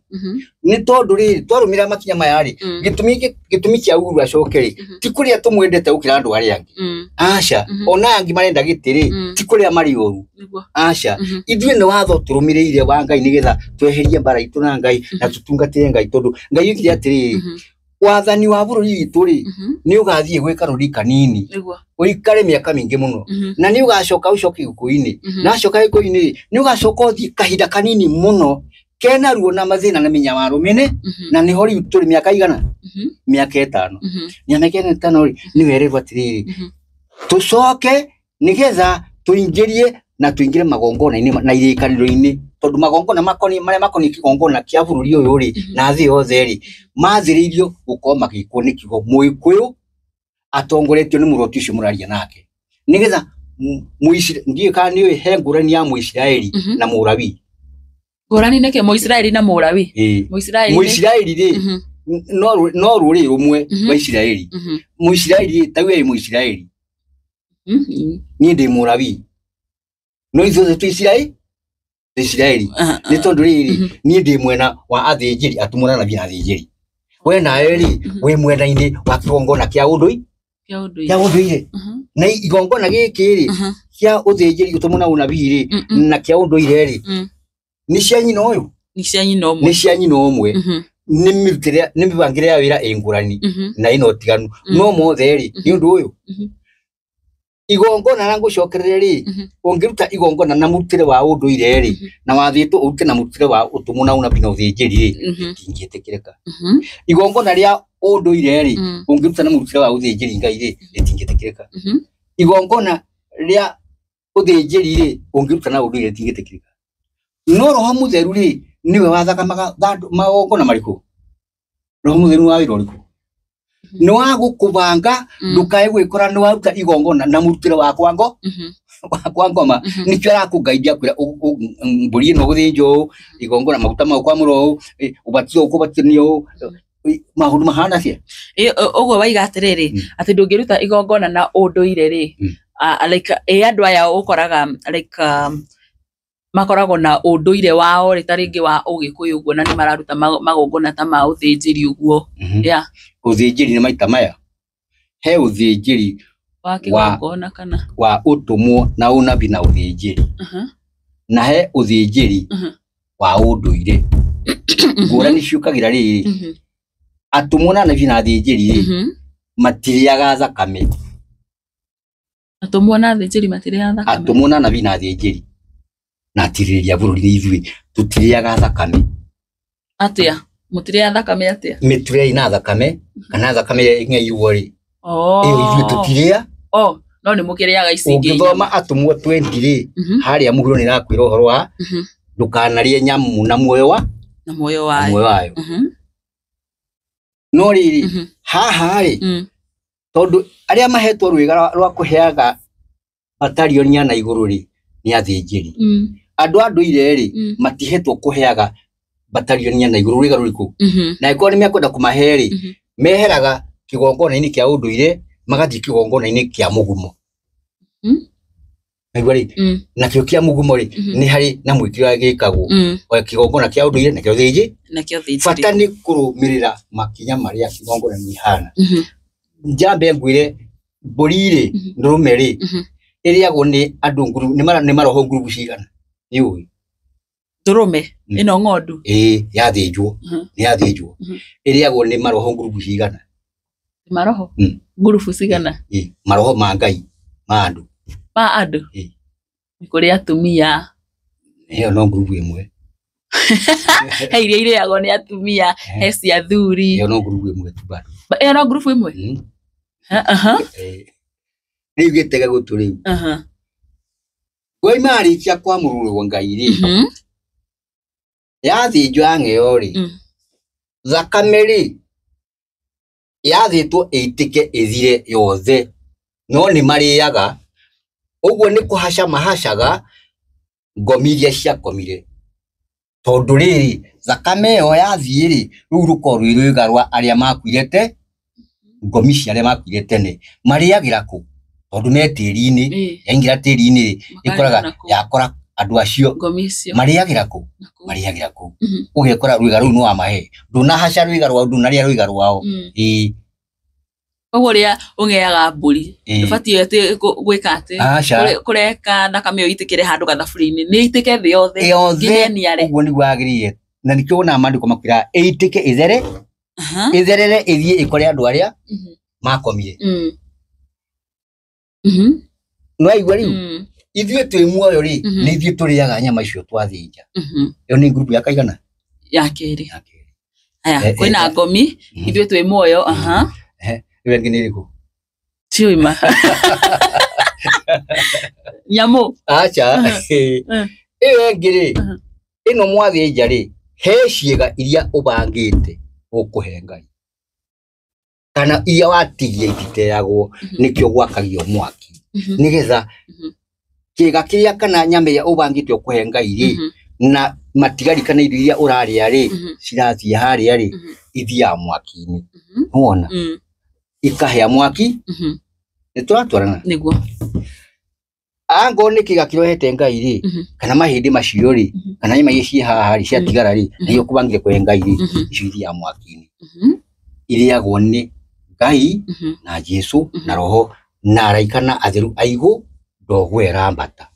nĩ tondũ rĩrĩ twarũmĩrĩra makinya maya rĩ, gĩtũmi kĩa Uhuru acoke rĩ, ti kũrĩa tũmwendete gũkĩra andũ arĩa angĩ, aca, ona angĩ marenda gĩtĩ rĩ, ti kũrĩa marĩ ũru, aca, ithuĩ nĩ watho tũrũmĩrĩire wa Ngai nĩgetha tweherie mbara itũ na Ngai na tũtungatĩre Ngai, tondũ Ngai oigire atĩrĩrĩ, wathani wa bũrũri witũ rĩ nĩ ũgathiĩ gwĩ karũri kanini ũikare mĩaka mĩingĩ mũno, na nĩ ũgacoka ũcoke gĩkũyũ-inĩ, na acoka gĩkũyũ-inĩ nĩ ũgacoka ũthiĩ kahinda kanini mũno kena ruo na mathĩna na mĩnyamaro mĩnene, na nĩho rĩu tũrĩ mĩaka igana, mĩaka 5, mĩaka 5 rĩ nĩ werĩrwo atĩrĩrĩ, Tucoke nigetha tuingĩrie na tuingĩre magongona-inĩ na irĩkanĩro-inĩ tondu magongona makoni maria makoni kigongona kia bũrũri ũyũ rĩ na thĩ yothe rĩ mathĩrĩirio gũkorwo magĩkwo nĩ kiugo Mũgĩkũyũ atongoretio nĩ mũroti ũcio mũraria nake nigetha ndiũĩ kana nĩũĩ he ngũrani ya Mũisiraeli na Mũlawi. Ngũrani nĩkĩ Mũisiraeli na Mũlawi? Mũisiraeli rĩ no rũrĩrĩ rũmwe rwa Isiraeli. Mũisiraeli ta we Mũisiraeli, niĩ ndĩ Mũlawi, no ithuothe twĩ Isiraeli, Isiraeli nĩ tondũ rĩrĩ niĩ ndĩ mwena wa athĩnjĩri atũmwo na nabii na athĩnjĩri, we nawe rĩ wĩ mwena-inĩ wa kĩgongona kĩa ũndũire kĩa ũndũire na igongona gĩkĩ rĩ kĩa ũthĩnjĩri ũtũmwo na ũnabii rĩ na kĩa ũndũire rĩ nĩ cia nyina ũyũ, nĩ cia nyina ũmwe, nĩ cia nyina ũmwe, nĩ mĩrutĩre nĩ mĩbangĩre ya wĩra ĩ ngũrani na ĩna ũtiganu no mothe rĩ nĩ ũndũ ũyũ. Igongona na ngũcokerere rĩ ũngĩruta igongona na mũrutĩre wa ũndũire rĩ na wathĩtwo ũrute na mũrutĩre wa ũtũmwo na ũnabii na ũthĩnjĩri rĩ rĩtingĩtĩkĩrĩka. Igongona rĩa ũndũire rĩ ũngĩruta na mũrutĩre wa ũthĩnjĩri Ngai rĩ rĩtingĩtĩkĩrĩka. Igongona rĩa ũthĩnjĩri rĩ ũngĩruta na ũndũire rĩtingĩtĩkĩrĩka. No Roho Mũtheru rĩ niwe wathaga magongona marĩkũ? Roho Mũtheru wa wĩra ũrĩkũ? Nĩ wa gũkũbanga ndũkae gwĩkora nĩ waruta igongona na mũrutĩre wakwa ngo wakwa ngoma nĩkĩo arakũngaithia kwĩra mbũri ĩno gũthĩnjwo ũũ igongona maguta mau kwamũrwo ũũ ũbatio ũũ kũbatio nĩ ũũ maũndũ mahana atĩa. Ũguo waiga atĩrĩrĩ atĩ ndũngĩruta igongona na ũndũire rĩ like andũ aya ũkoraga like makoragwo na ũndũire wao rĩ ta rĩngĩ wa ũgĩkũyũ ũguo na nĩ mararuta magongona ta ma ũthĩnjĩri ũguo. Yeah. Ũthĩnjĩri nĩ maita maya he ũthĩnjĩri wa kĩgongona kana wa ũtũmwo na ũnabii na ũthĩnjĩri na he ũthĩnjĩri wa ũndũire. Ngũrani ciũkagĩra rĩrĩ atũmwo na anabii na athĩnjĩri rĩ matirĩaga thakame. Atũmwo na athĩnjĩri matirĩaga thakame. Atũmwo na anabii na athĩnjĩri na atirĩrĩria bũrũri nĩ ithuĩ tũtirĩaga thakame. Atĩa? Mũtirĩaga thakame atĩa? Mĩturĩa ina thakame kana thakame ĩng'eirwo rĩ ĩyo ithuĩ tũtirĩa. No nĩ mũkĩrĩaga ici ingĩ. Ũngĩthoma atũmwo 20 rĩ harĩa mũhuro nĩ ĩrakwĩra ũhoro wa ndũkanarĩe nyamũ na muoyo wa na muoyo wayo. No rĩrĩ haha rĩ tondũ arĩa mahetwo rwĩga rwa kũheaga batarioni ya na igũrũ rĩ nĩ athĩnjĩri. Andũ a ndũire rĩ matihetwo kũheaga batarioni ya na igũrũ rwĩga rũrĩkũ na angĩkorwo nĩ mekwenda kũmahe rĩ meheraga kĩgongona-inĩ kĩa ũndũire magathiĩ kĩgongona-inĩ kĩa mũgumo. Naigua rĩ nakĩo kĩa mũgumo rĩ nĩ harĩ na mwĩkĩre ũrĩa gĩkagwo o kĩgongona kĩa ũndũire nakĩo thĩnjĩ. Bata nĩ kũrũmĩrĩra makinya marĩa kĩgongona nĩ ihana. Njambe ngwĩre mbũri rĩ ndũrũme rĩ ĩrĩagwo nĩ andũ nguru nĩ maroho ngurubu cigana nĩ ũĩ? Ndũrũme ĩno ng'ondu ĩĩ yathĩnjwo nĩ yathĩnjwo ĩrĩagwo nĩ maroho ngurubu cigana? Maroho ngurubu cigana? Maroho ma Ngai ma andũ ma andũ nĩ kũrĩ atumia ĩyo no ngurubu ĩmwe he iria irĩagwo nĩ atumia he cia athuri ĩyo no ngurubu ĩmwe tu bado ĩyo no ngurubu ĩmwe. Rĩu gĩtege gũtũ rĩu ngoi marĩkia kwamũrũrwo Ngai rĩ yathĩnjwo yang'eo rĩ thakame rĩ yathĩtwo ĩitĩke ĩthire yothe no nĩ marĩaga ũguo nĩ kũhaca mahacaga ngomi iria ciakomire tondũ rĩrĩ thakame ĩyo yathiĩ rĩ rũu rũkorwo rwĩ rwĩga rwa arĩa makuire te ngomi cia arĩa makuire tene marĩagĩra kũ tondũ me tĩri-inĩ yaingĩra tĩri-inĩ rĩ ĩkoraga yakora andũ acio marĩagĩra kũ marĩagĩra kũ ũgekora rwĩga rũu nĩ wamahe ndũnahaca rwĩga rwao ndũnarĩa rwĩga rwao. Ĩĩ Koguo ũrĩa ũng'eaga mbũri ndũbatiĩ atĩ gwĩka atĩ kũreka thakame ĩyo ĩitĩkĩre handũ gathaburia-inĩ nĩ ĩitĩke thĩ yothe nginya ĩniare. Ũguo nĩguo yagĩrĩire na nĩkĩo wonaga maandĩko makwĩraga ĩitĩke ĩthere ĩtherere ĩthiĩ ĩkore andũ arĩa makomire. Nĩwaigua rĩu ithuĩ twĩ muoyo rĩ nĩ ithuĩ tũrĩaga nyama icio twathĩnja. Ĩyo nĩ ngurubu ya kaigana? Ya kerĩ. Haya kwĩna ngomi ithuĩ twĩ muoyo. Ĩyo ĩngĩ nĩ ĩrĩkũ? Tiũima. Nyamũ. Aca. Ĩyo ĩngĩ rĩ, ĩno mwathĩnja rĩ, he ciĩga iria ũbangĩte ũkũhe Ngai kana iria watigia ititeagwo, nĩkĩo gwakagio mwaki nĩgetha kĩga kĩrĩa kana nyama ĩrĩa ũbangĩte ũkũhe Ngai rĩ, na matigari kana irio iria ũrarĩa rĩ, cirathiĩ harĩa rĩ, ithiaga mwaki-inĩ. Nĩwona? Ikahĩa mwaki. Nĩtũratwarana? Nĩguo. Angorwo nĩ kĩga kĩrĩa ũhete Ngai rĩ, kana mahĩndĩ macio rĩ, kana nyama iria ciĩ haha rĩ, ciatigara rĩ, na iria ũkũbangire kũhe Ngai rĩ, icio ithiaga mwaki-inĩ. Irĩagwo nĩ Ngai na Jesu na Roho na araika na atheru aigũ ndogo ĩrambata.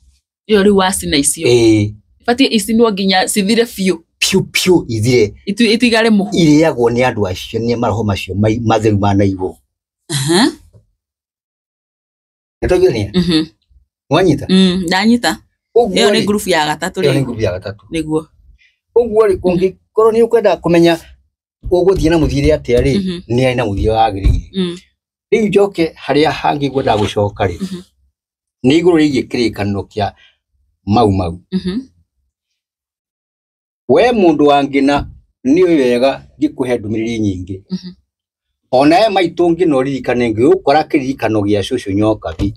Ĩyo rĩu wacina icio. Ĩĩ. Ibatiĩ icinwo nginya cithire biũ. Piũ piũ ithire. Itigare mũhu. Irĩagwo nĩ andũ acio, nĩ maroho macio matheru ma na igũrũ. Nĩtwaiguithania? Nwanyita? Ndanyita. Ĩyo nĩ ngurubu ya gatatũ. Ĩyo nĩ ngurubu ya gatatũ. Nĩguo. Ũguo rĩ, ũngĩkorwo nĩ ũkwenda kũmenya ũgũthiĩ na mũthiĩre atĩa rĩ, nĩ arĩ na mũthiĩre wagĩrĩire. Rĩu njoke harĩa hangĩ ngwendaga gũcoka rĩ, nĩ igũrũ rĩgiĩ kĩrĩkanĩro kĩa Mau Mau. We mũndũ wa Ngĩna nĩ ũĩ wega ngĩkũhe ndũmĩrĩri nyingĩ. Ona we maitũ Ngĩna ũririkane ngĩgũkora kĩririkano gĩa cũcũ Nyokabi,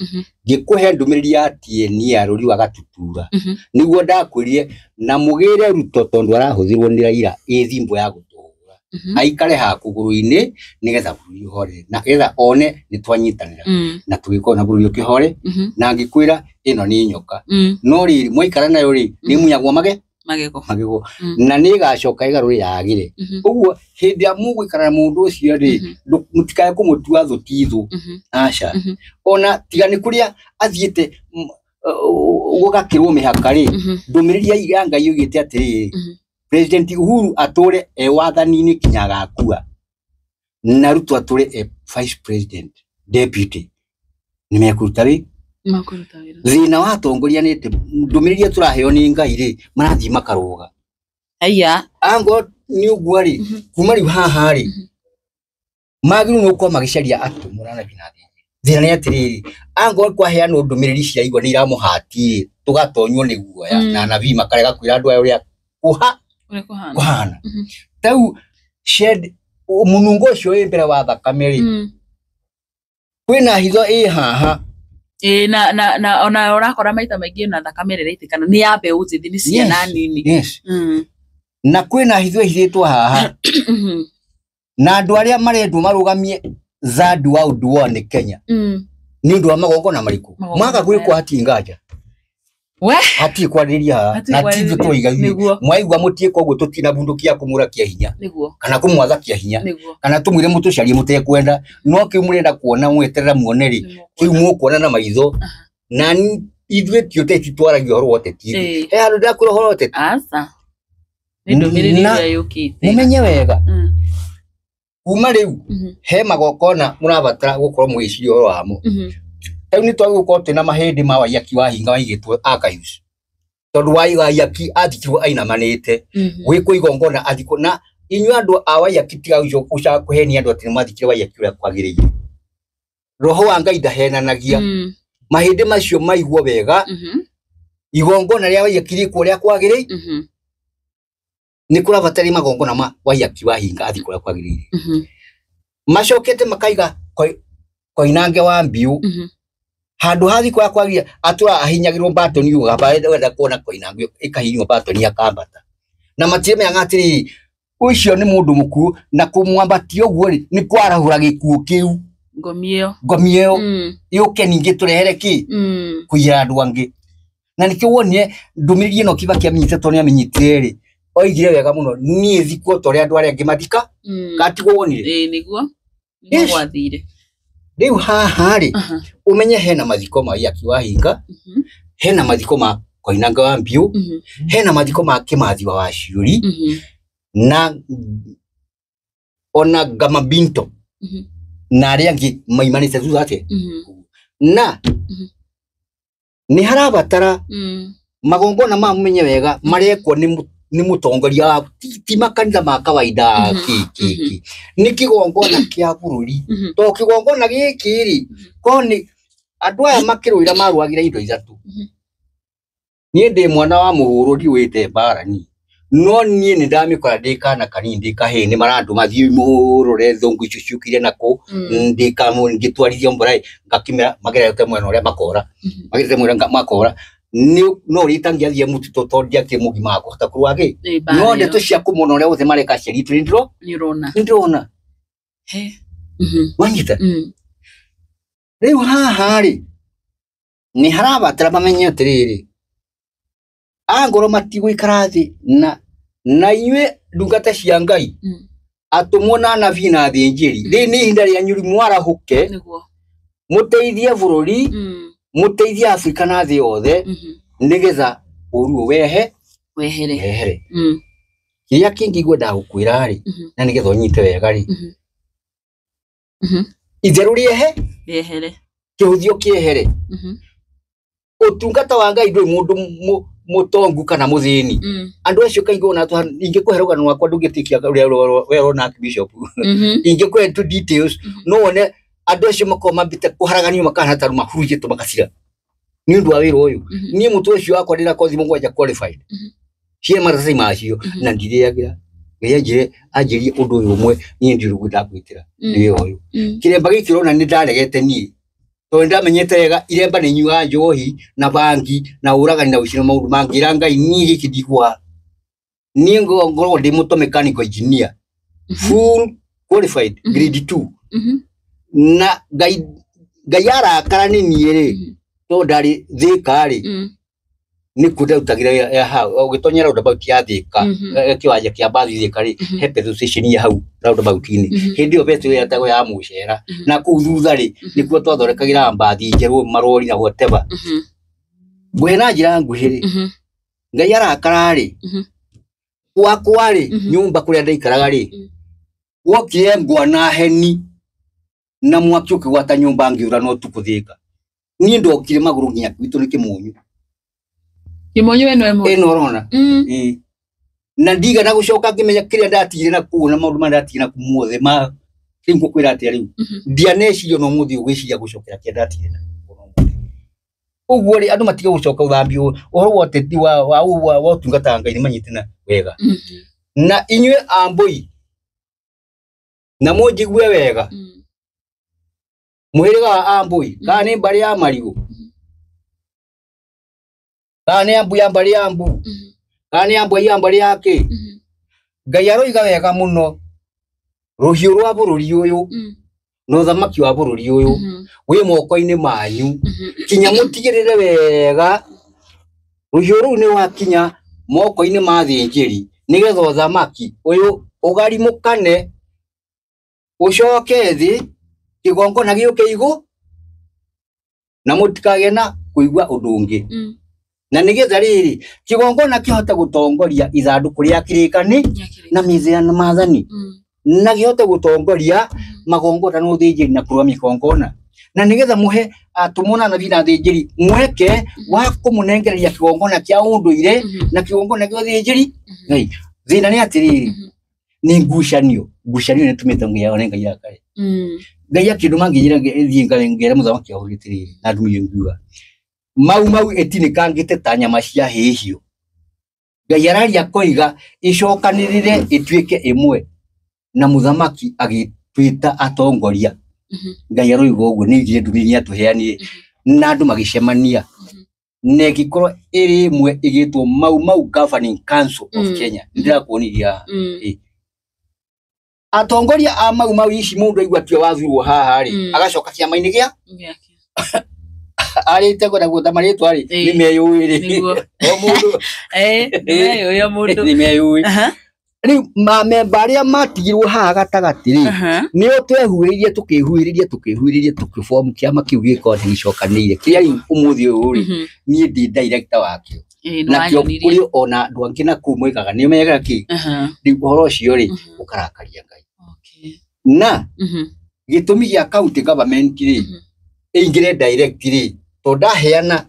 ngĩkũhe ndũmĩrĩri ya TNA rũri wa Gatutura. Nĩguo ndakwĩrire na mũgĩre Ruto tondũ arahũthĩrwo nĩ Raila ĩ thimbo ya gũtũhũra. Aikare ha kũgũrũ-inĩ nĩgetha bũrũri ũhorere, na nĩgetha one nĩ twanyitanĩra na tũgĩkorwo na bũrũri ũkĩhore. Na ngĩkwĩra ĩno nĩ nyoka, no rĩrĩ mwaikara nayo rĩ, nĩ munyagwo magego. Na nĩ ĩgacoka ĩgarũre yagĩre. Ũguo hĩndĩ ĩrĩa mũgũikara na mũndũ ũcio rĩ, mũtikae kũmũtua thũ ti thũ. Aca. Ona tiga nĩ kũrĩa athiĩte gũgakĩrwo mĩhaka rĩ, ndũmĩrĩri ya Ngai yugĩte atĩrĩrĩ, President Uhuru atũre e wathani-inĩ kinya agakua, na Ruto atũre e vice president deputy. Nĩ mekũruta wĩ thĩna wa atongoria nĩ atĩ ndũmĩrĩri ĩrĩa tũraheo nĩ Ngai rĩ, marathiĩ makarũga. Haiya. Angorwo nĩ ũguo rĩ, kuma rĩu haha rĩ, magĩrĩirwo nĩ gũkorwo magĩcaria atũmwo na anabii na athĩnjĩri. Thĩna nĩ atĩrĩrĩ, angorwo kwaheanwo ndũmĩrĩri cia igua nĩ iramũhati rĩ, tũgatonywo nĩ guoya, na anabii makarega kwĩra andũ aya ũrĩa kũhana. Rĩu shed mũnungo ũcio wĩ mbere wa thakame rĩ, kwĩna hitho ĩ haha. Ĩ, na ona ũrakora maita maingĩ na thakame ĩrĩa ĩraitĩkana nĩ ya mbeũ njĩthĩ, nĩ ciana nini. Na kwĩna hitho ĩhithĩtwo haha. Na andũ arĩa marendwo marũgamie third world war nĩ Kenya. Nĩ ũndũ wa magongona marĩkũ? Maga gwĩkwo hatirĩ nganja. We? Hatirĩ kwarĩrĩria haha. Na ti ithuĩ tũroiga ithuĩ. Mwaigua mũtiĩka ũguo tũtirĩ na bunduki ya kũmũra kĩa hinya. Kana kũmwatha kĩa hinya. Kana tũmwĩre mũtũcarie mũtekwenda. No kĩu mũrenda kuona mweterera muone rĩ, kĩu mũkuona na maitho. Na ithuĩ ti ũteti twaragia ũhoro wa ũteti. He handũ ndĩrakwĩra ũhoro wa ũteti. Aca. Nĩ ndũmĩrĩri ĩrĩa yũkĩte. Mũmenye wega. Kuma rĩu he magongona mũrabatara gũkorwo mũgĩciria ũhoro wamo. Rĩu nĩ twagĩrĩirwo gũkorwo twĩna mahĩndĩ ma Waiyaki wa Hinga maigĩtwo archives. Tondũ Waiyaki athikirwo ainamanĩte. Gwĩkwo igongona athikwo na inyuĩ andũ a Waiyaki tiga gũcoka kũhenia andũ atĩ nĩ mwathikire Waiyaki ũrĩa kwagĩrĩire. Roho wa Ngai ndahenanagia. Mahĩndĩ macio maigwo wega, igongona rĩa Waiyaki rĩkwo ũrĩa kwagĩrĩire. Nĩ kũrabatara magongona ma Waiyaki wa Hinga athikwo ũrĩa kwagĩrĩire. Macokete makaiga Koinange wa Mbiũ. Handũ ha thikũ ya kwagĩrĩire atũra ahinyagĩrwo mbatoni ũgaba wenda kuona Koinange ĩkahihinywo mbatoni akambata. Na matimenyaga atĩrĩrĩ, ũcio nĩ mũndũ mũkuũ na kũmwambatia ũguo rĩ, nĩ kwarahũra gĩkuũ kĩu. Ngomi ĩyo. Ngomi ĩyo. Yũke ningĩ tũrehere kĩ? Kũiyĩra andũ angĩ. Na nĩkĩo wonire ndũmĩrĩri ĩno Kibaki amenyete tondũ nĩamenyitire rĩ, oigire wega mũno, niĩ thikwo ta ũrĩa andũ arĩa angĩ mathika. Gatiguo wonire? Ĩĩ, nĩguo. Nĩguo gwathire. Rĩu haha rĩ, ũmenye hena mathiko ma Waiyaki wa Hinga, hena mathiko ma Koinange wa Mbiũ, hena mathiko ma Kĩmathi wa Waciũri, na ona Ngama Binto, na arĩa angĩ maimanĩte thutha atĩa. Na nĩ harabatara magongona ma mũmenye wega marekwo nĩ Nĩ mũtongoria wa ti makanitha ma kawaida ki nĩ kĩgongona kĩa bũrũri to kĩgongona gĩkĩ rĩ ko nĩ andũ aya makĩrũĩra marũagĩra indo ithatũ. Niĩ ndĩ mwana wa mũhũrũ ndiũĩte mbara niĩ no niĩ nĩ ndamĩkora ndĩ kana kanini ndĩ kahĩĩ nĩ marandũma thiĩ mũhũrũre thũngũ icio ciũkire nakũ ngĩtwarithia mbura ngakĩmera magerete mwena ũrĩa makora magerete mwena makora no ũrĩa itangĩathiĩ mũtitũ tondũ ndiakĩrĩ mũgima wa kũhota kũrũa gĩ no ndeto cia kũmona ũrĩa othe mareka aciari itũ nĩ ndĩrona wanyita. Rĩu haha rĩ nĩ harabatara mamenye atĩrĩrĩ angorwo matigũikara thĩ na inyuĩ ndungata cia Ngai atũmwo na anabii na athĩnjĩri rĩu nĩ ihinda rĩanyu mwarahũke mũteithie bũrũri mũteithie Afrika na thĩ yothe nĩgetha ũru ũyũ wehere. Kĩrĩa kĩngĩ ngwendaga gũkwĩra rĩ na nĩgetha ũnyite wega rĩ itherũ rĩehere kĩhũthio kĩehere. Ũtungata wa Ngai ndũrĩ mũndũ mũtongu kana mũthĩni. Andũ acio kaingĩ ona ingĩkũhe rũgano rwakwa ndũngĩtĩkia ũrĩa we ũrona Archbishop. Ingĩkũhe tu details no wone andũ acio makoragwo mambĩte kũharaganio makahana ta mahurunjĩtwo magacira nĩ ũndũ wa wĩra ũyũ. Niĩ mũtwe ũcio wakwa ndĩna kothi mũgwanja qualified ciĩ maratathi macio na ndirĩagĩra Ngai anjĩre anjĩrie ũndũ ũyũ ũmwe niĩ ndiũĩ ũguo ndakwĩtĩra nĩ wĩra ũyũ. Kĩremba gĩkĩ ũrona nĩ ndaregete niĩ tondũ nĩndamenyete wega iremba nĩ nyuaga njohi na bangi na ũragani na ũici na maũndũ mangĩra Ngai niĩ gĩkĩ ndikũha. Niĩ ngoragwo ndĩ mũto mechanical engineer full qualified grade 2 na Ngai arakara nĩ niĩ rĩ tondũ ndarĩ Thĩka rĩ nĩkuo ndarutagĩra hau ũgĩtonya roundabout ya Thĩka kĩwanja kĩa mbathi Thĩka rĩ he petrol station ya hau roundabout-inĩ hĩndĩ ĩyo petrol yetagwo ya mũcera na kũu thutha rĩ nĩkuo twathondekagĩra mbathi njerũ marori na whatever. Ngũhe na njĩra nguhĩ rĩ Ngai arakara rĩ gwakwa rĩ nyũmba kũrĩa ndaikaraga rĩ gwokire ngwa na heni na mwaki ũkĩgwata nyũmba ngĩũra no ũtukũ Thĩka. Niĩ ndokire magũrũ nginya gwitũ nĩ Kĩmonyo. Kĩmonyo ĩno ĩmwe ĩno ũrona na ndigana gũcoka ngĩmenya kĩrĩa ndatigire na kũu na maũndũ marĩa ndatigire na kũu mothe ma rĩu ngũkwĩra atĩa rĩu ndianeciria no mũthĩ ũgwĩciria gũcokera kĩrĩa ndatigire na ũguo rĩ andũ matige gũcoka gũthambio ũhoro wa ũteti wa ũtungata wa Ngai nĩ manyitana wega. Na inyuĩ ambũi na mũnjigue wega mũhĩrĩga wa ambũi kana nĩ mbarĩ ya marigũ kana nĩ ambu ya mbarĩ ya mbu kana nĩ ambu ya mbarĩ ya kĩ Ngai aroiga wega mũno rũhiũ rwa bũrũri ũyũ na ũthamaki wa bũrũri ũyũ wĩ moko-inĩ manyu kinya mũtigĩrĩre wega rũhiũ rũu nĩ wakinya moko-inĩ ma athĩnjĩri nĩgetha ũthamaki ũyũ ũgarimũkane ũcoke thĩ kĩgongona gĩũke igũ na mũtikagĩe na kũigua ũndũ ũngĩ. Na nĩgetha rĩrĩ kĩgongona kĩhote gũtongoria ithandũkũ rĩa kĩrĩkani na mĩthia na maathani na kĩhote gũtongoria magongona na ũthĩnjĩri na kũrũgamia igongona na nĩgetha mũhe atũmwo na anabii na athĩnjĩri mweke wa kũmũnengereria kĩgongona kĩa ũndũire na kĩgongona kĩa ũthĩnjĩri Ngai. Thĩna nĩ atĩrĩrĩ nĩ ngucanio ngucanio nĩ ĩtũmĩte Ngai one Ngai akare Ngai akĩndũma ngĩnjĩra thiĩ ngere mũthamaki wa bũrũri atĩrĩrĩ na ndumire ngiuga Mau Mau ĩtinĩkangĩte ta nyama cia hĩhio. Ngai araria koiga icokanĩrĩre ĩtuĩke ĩmwe na mũthamaki agĩtwĩta atongoria. Ngai aroiga ũguo nĩ igire ndũmĩrĩri nĩatũheanire na andũ magĩcemania na ĩgĩkorwo ĩrĩ ĩmwe ĩgĩtwo Mau Mau Governing Council of Kenya. Nĩndĩrakuonirie haha. Atongoria a Mau Mau ici mũndũ aigua tiwe wathurwo haha rĩ agacoka kĩama-inĩ gĩa arĩte kwenda ta marĩtwa rĩ nĩ meyũĩ rĩ o mũndũ nĩ mũndũ nĩ meyũĩ. Rĩu mamemba arĩa matigirwo haha gatagatĩ rĩ nĩo twehuhĩrĩrie tũkĩhuhĩrĩria tũkĩhuhĩrĩria tũkĩbomu kĩama kĩu gĩkorwo nĩgĩcokanĩire kĩrĩa rĩu ũmũthĩ ũyũ rĩ niĩ ndĩ director wakĩo nakĩo kũrĩ ona andũ angĩ na kũu moigaga nĩo menyaga kĩ rĩu ũhoro ũcio rĩ ũkarakaria Ngai. Na gĩtũmi gĩa county government rĩ ĩingĩre direct rĩ tondũ ndaheana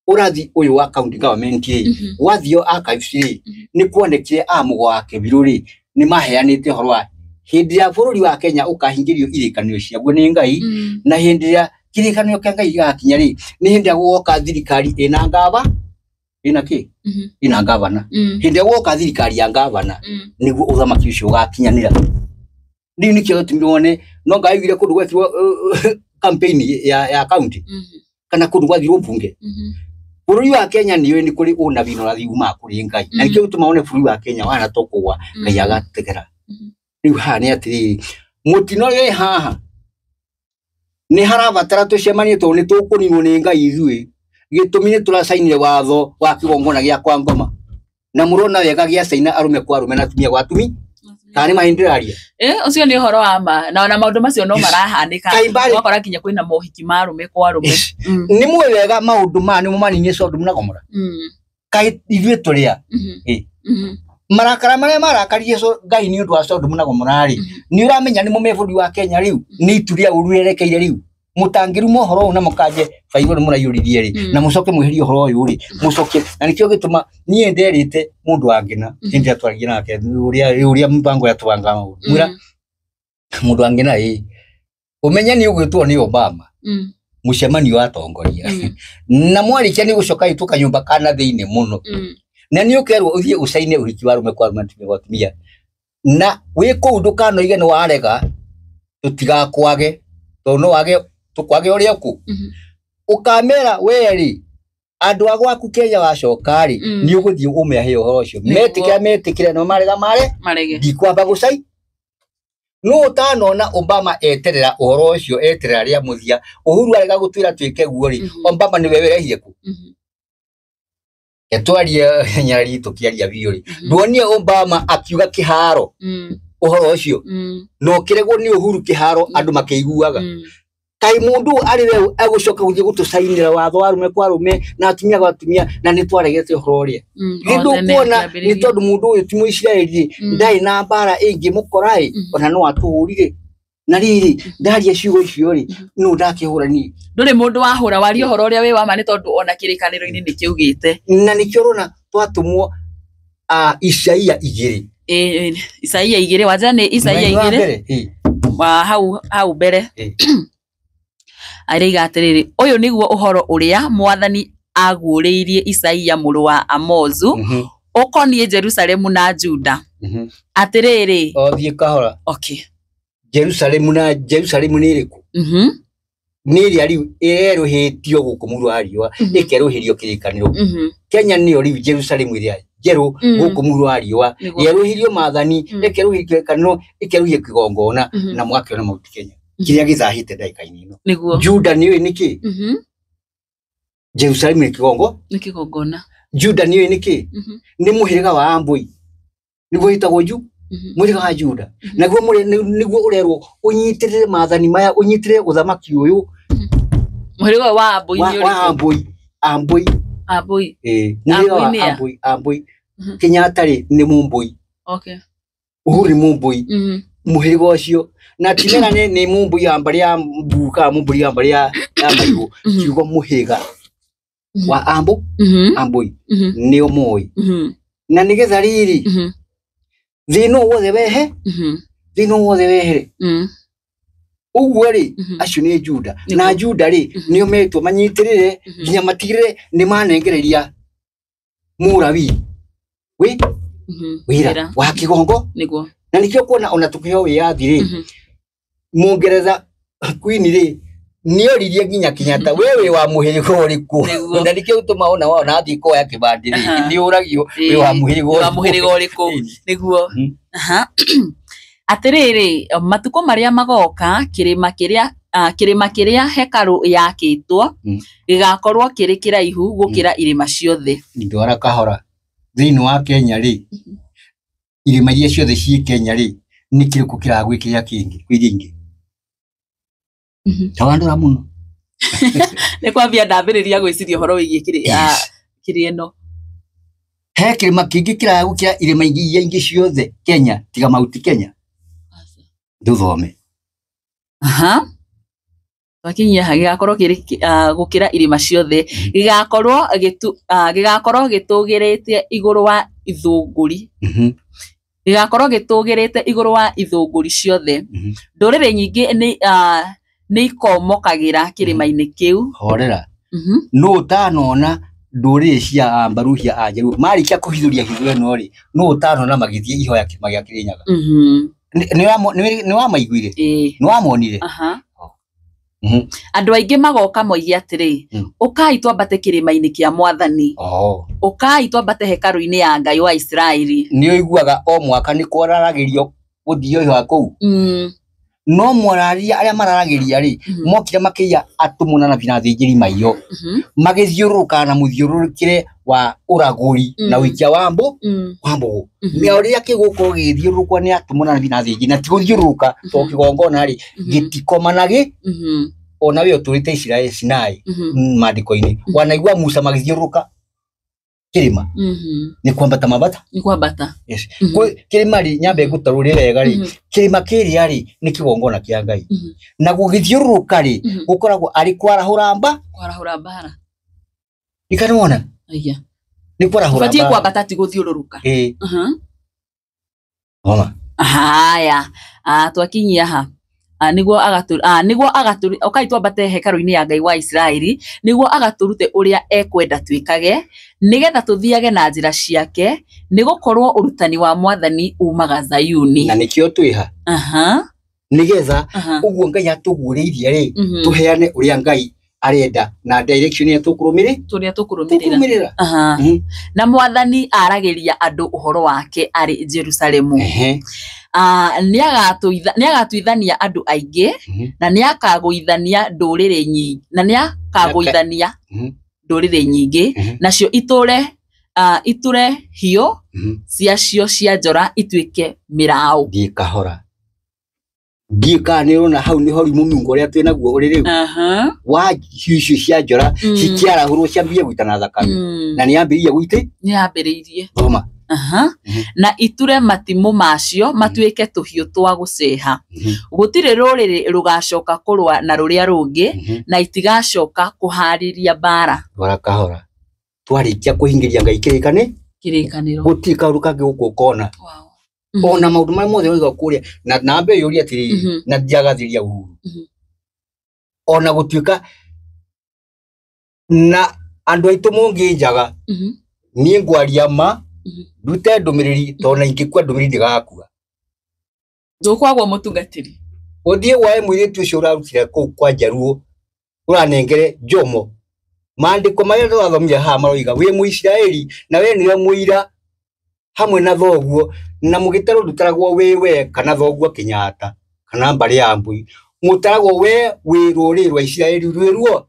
Ũrathi ũyũ wa county government rĩ, wathio archives rĩ, nĩ kuonekire a Mũgo wa Kĩbirũ rĩ, nĩ maheanĩte ũhoro wa hĩndĩ ya bũrũri wa Kenya ũkahingĩrio irĩkanĩro ciaguo nĩ Ngai, na hĩndĩ ya kĩrĩkanĩro kĩa Ngai gĩgakinya rĩ, nĩ hĩndĩ ya gũgoka thirikari ĩna ngava ĩna kĩ ĩna ngavana. Hĩndĩ ya gũgoka thirikari ya ngavana nĩguo ũthamaki ũcio ũgakinyanĩra. Rĩu nĩkĩo gĩtũmire wone no Ngai augire kũndũ gwekirwo campaign ya county kana kũndũ gwathirwo mbunge. Bũrũri wa Kenya nĩ ũĩ nĩ kũrĩ ũnabii na ũrathi umaga kũrĩ Ngai, na nĩkĩo gĩtũma wone bũrũri wa Kenya wana to kũgwa Ngai agategera. Rĩu haha nĩ atĩrĩrĩ, mũtino ũrĩa wĩ haha nĩ harabatara tũcemanie tondũ nĩ tũkũninwo nĩ Ngai ithuĩ. Gĩtũmi nĩ tũracainire watho wa kĩgongona gĩa kwa ngoma, na mũrona wega gĩacaina arũme kwa arũme na atumia gwa atumia, kana nĩ mahĩndĩ ndĩraria? Ũcio nĩ ũhoro wa ma, na ona maũndũ macio no marahanĩka. Ũgakora nginya kwĩna mohiki ma arũme kwa arũme. Nĩ mũĩ wega maũndũ maya nĩmo maninie Sodom na Gomora. Kaĩ ithuĩ tũrĩa marakara marĩa marakaririe Ngai nĩ ũndũ wa Sodom na Gomora rĩ, nĩ ũramenya nĩmo me bũrũri wa Kenya rĩu, nĩ itu rĩa ũru rĩerekeire rĩu. Mũtangĩruma ũhoro ũyũ na mũkanje baibũ nĩ mũraiyũririe rĩ, na mũcoke mweherie ũhoro ũyũ rĩ, mũcoke. Na nĩkĩo gĩtũma niĩ nderĩte mũndũ wa Ngĩna hĩndĩ ĩrĩa twaragia nake ũrĩa mbango ya tũbanga maũndũ. Mwĩra mũndũ wa Ngĩna ĩ, ũmenye nĩ ũgwĩtwo nĩ Obama mũcemanio wa atongoria, na mwarĩkia nĩ gũcoka ĩtwo kanyũmba kana thĩinĩ mũno, na nĩ ũkerwo ũthiĩ ũcaine ũhiki wa arũme kwa arũme na atumia gwa atumia, na wĩ kũu ndũkanoige nĩ warega, tũtigakwage tondũ no wage tũkwage ũrĩa kũ ũkamera we rĩ, andũ a gwaku Kenya wacoka rĩ, nĩ ũgũthiĩ ũmehe ũhoro ũcio, metĩkĩra metĩkĩre, no marega mare marege, ndikwamba gũcai. No ũtanona Obama eterera ũhoro ũcio, eterera rĩa mũthia Uhuru arega gũtwĩra twĩke guo rĩ, Obama nĩwe wĩrehire kũ? Etwarie nyarari tũkĩaria biũ rĩ, nduonie Obama akiuga kĩharo ũhoro ũcio, no kĩregwo nĩ Uhuru kĩharo andũ makĩiguaga. Kaĩ mũndũ arĩ we egũcoka gũthiĩ gũtũcainĩra watho wa arũme kwa arũme na atumia gwa atumia, na nĩ twaregete ũhoro ũrĩa. Nĩ ndũkuona nĩ tondũ mũndũ ũyũ ti Mũisiraeli ndarĩ na mbara ĩngĩmũkora ĩ, ona no atũhũrire. Na rĩrĩ ndaria ciugo icio rĩ, nũ ndakĩhũra niĩ? Ndũrĩ mũndũ wahũra, waria ũhoro ũrĩa wĩ wa ma nĩ tondũ ona kĩrĩkanĩro-inĩ nĩ kĩugĩte. Na nĩkĩo ũrona twatũmwo Isaia 2. Isaia 2, wanja nĩ Isaia 2 wa hau mbere. Arĩiga atĩrĩrĩ, ũyũ nĩguo ũhoro ũrĩa mwathani aguũrĩirie Isaia mũrũ wa Amozu ũkoniĩ Jerusalemu na Juda. Atĩrĩrĩ, o thiĩ kahora. Okay. Jerusalemu na Jerusalemu nĩ ĩrĩkũ? Nĩ ĩrĩa rĩu ĩrerũhĩtio gũkũ mũhuro wa riũa, ĩkerũhĩrio kĩrĩkanĩro. Kenya nĩyo rĩu Jerusalemu ĩrĩa njerũ gũkũ mũhuro wa riũa, yerũhĩrio maathani, ĩkerũhĩrio kĩrĩkanĩro, ĩkerũhĩrio kĩgongona, na mũgakĩona Mount Kenya kĩrĩa gĩthahĩte ndagĩka-inĩ ĩno. Nĩguo. Juda nĩũĩ nĩkĩ? Jerusalemu nĩ kĩgongo? Nĩ kĩgongona. Juda nĩũĩ nĩkĩ? Nĩ mũhĩrĩga wa Ambũi, nĩguo wĩtagwo mũhĩrĩga wa Juda. Naguo nĩguo ũrerwo ũnyitĩrĩre maathani maya, ũnyitĩrĩre ũthamaki ũyũ. Mũhĩrĩga wa Ambũi nĩ Wa Ambũi, Ambũi. Ambũi. Mũhĩrĩga wa Ambũi, Ambũi. Kenyatta rĩ nĩ Mũmbũi. Okay. Uhuru nĩ Mũmbũi. Mũhĩrĩga ũcio. Na Timena nĩ Mũmbũi ya mbarĩ ya Mbu kana Mũmbũi ya mbarĩ ya Mairũ. Kiugo mũhĩrĩga wa Ambũi nĩo moĩ. Na nĩgetha rĩrĩ, thĩna ũyũ wothe wehe, thĩna ũyũ wothe wehere. Ũguo rĩ, acio nĩ Juda. Na Juda rĩ, nĩo metwo manyitĩrĩre nginya matigĩrĩre nĩ manengereria Mũlawi wĩ wĩra wa kĩgongo. Nĩguo. Na nĩkĩo kuona ona tũkĩheo wĩyathi rĩ, Mũngeretha Queen rĩ, nĩoririe nginya Kenyatta, we wĩ wa mũhĩrĩga ũrĩkũ? Na nĩkĩo gĩtũma ona wona athiĩ kuoya kĩbandĩ rĩ, nĩũragio wĩ wa mũhĩrĩga ũrĩkũ? Nĩguo. Atĩrĩrĩ, matukũ marĩa magoka, kĩrĩma kĩrĩa hekarũ yakĩtwo gĩgakorwo kĩrĩ kĩraihu gũkĩra irĩma ciothe. Ndwara kahora. Thĩinĩ wa Kenya rĩ, irĩma iria ciothe ciĩ Kenya rĩ, nĩ kĩrĩkũ kĩragwĩ kĩrĩa kĩngĩ kwĩ iria ingĩ? Ta wandora mũno. Nĩ kwambia ndambĩrĩria gwĩciria ũhoro wĩgiĩ kĩrĩa ĩno. He kĩrĩma kĩngĩ kĩragũkĩra irĩma iria ingĩ ciothe Kenya tiga Mount Kenya. Ndũthome. Twakinyia ha gĩgakorwo kĩrĩ gũkĩra irĩma ciothe, gĩgakorwo gĩtũgĩrĩte igũrũ wa ithũngũri, gĩgakorwo gĩtũgĩrĩte igũrũ wa ithũngũri ciothe. Ndũrĩrĩ nyingĩ nĩ ikomokagĩra kĩrĩma-inĩ kĩu. Horera. Nũ ũtanona ndũrĩrĩ cia Ambaruhia Anjaruo marĩkia kũhithũria hitho ĩno rĩ, nũ ũtanona magĩthiĩ ihoya kĩrĩma gĩa Kĩrĩnyaga? Nĩ wamaiguire? Nĩ wamonire? Andũ aingĩ magoka moige atĩrĩ, ũkai twambate kĩrĩma-inĩ kĩa Mwathani, ũkai twambate hekarũ-inĩ ya Ngai wa Isiraeli. Nĩ ũiguaga o mwaka nĩ kwararagĩrio gũthiĩ ihoya kũu? No mwararia arĩa mararagĩria rĩ, mokire makĩiya atũmwo na nabii na athĩnjĩri maiyo, magĩthiũrũrũka na mũthiũrũrũkĩre wa ũragũri na ũikia wa mbũgũ. Mĩao rĩrĩa kĩgũkorwo gĩgĩthiũrũrũkwo nĩ atũmwo na nabii na athĩnjĩri, na ti gũthiũrũrũka tondũ kĩgongona rĩ gĩtikomanagĩ, ona we ũtũrĩte Isiraeli Sinai maandĩko-inĩ, wanaigua Musa magĩthiũrũrũka kĩrĩma nĩ kwambata mambata, nĩ kwambata. Yes. Kĩrĩma rĩ, nyambe ngũtarũre wega rĩ, kĩrĩma kĩrĩa rĩ nĩ kĩgongona kĩa Ngai, na gũgĩthiũrũrũka rĩ gũkoragwo arĩ kwarahũra mba, kwarahũra mbara. Ikanona nĩ kwarahũra mbara, kwambata ti gũthiũrũrũka. Haya, twakinyia ha nĩguo agatũ ũkai twambate hekarũ-inĩ ya Ngai wa Isiraeli, nĩguo agatũrute ũrĩa ekwenda twĩkage, nĩgetha tũthiage na njĩra ciake, nĩgũkorwo ũrutani wa Mwathani umaga Zayuni. Na nĩkĩo twĩha nĩgetha ũguo Ngai atũguũrĩirie rĩ, tũheane ũrĩa Ngai arenda na direction ĩrĩa tũkũrũmĩrĩra. Na Mwathani aragĩria andũ ũhoro wake arĩ Jerusalemu. Nĩagatuithania andũ aingĩ, na nĩakagũithania ndũrĩrĩ nyingĩ, na nĩakagũithania ndũrĩrĩ nyingĩ, nacio iture hiũ ciacio cia njora ituĩke mĩraũ. Thiĩ kahora. Ndiĩ kana nĩ ũrona hau nĩho rĩu mũnungo ũrĩa twĩ naguo ũrĩ rĩu wa hiũ icio cia njora cikĩarahũrwo ciambie gũitana thakame, na nĩyambĩrĩirie gũitĩ, nĩyambĩrĩirie. Thoma. Na iture matimũ macio matuĩke tũhiũ twa gũceha. Gũtirĩ rũrĩrĩ rũgacoka kũrũa na rũrĩa rũngĩ, na itigacoka kũharĩria mbara. Twara kahora. Twarĩkia kũhingĩria Ngai kĩrĩkanĩro, gũtirĩ kaũndũ kangĩ gũkũ ũkona. Ona maũndũ marĩa mothe ũroiga kũrĩa, na nambe yũria atĩrĩrĩ, na ndiagathĩria Uhuru. Ona gũtuĩka na andũ aitũ mũngĩnjaga, niĩ ngwaria ma, ndute ndũmĩrĩri, tondũ na ingĩkua ndũmĩrĩri ndĩgakua. Ndũkwagwo mũtungatĩri. Ũthiĩ woe mũirĩtu ũcio ũrarutire kũu kwa Njaruo, ũranengere Jomo. Maandĩko marĩa tũrathomire haha maroiga wĩ Mũisiraeli na we nĩwe mũira hamwe na thoguo, na mũgĩtarwo ndũtaragwo wĩ we kana thoguo Kenyatta kana mbarĩ ya Mbui, mũtaragwo we wĩ rũrĩrĩ rwa Isiraeli rwĩ ruo.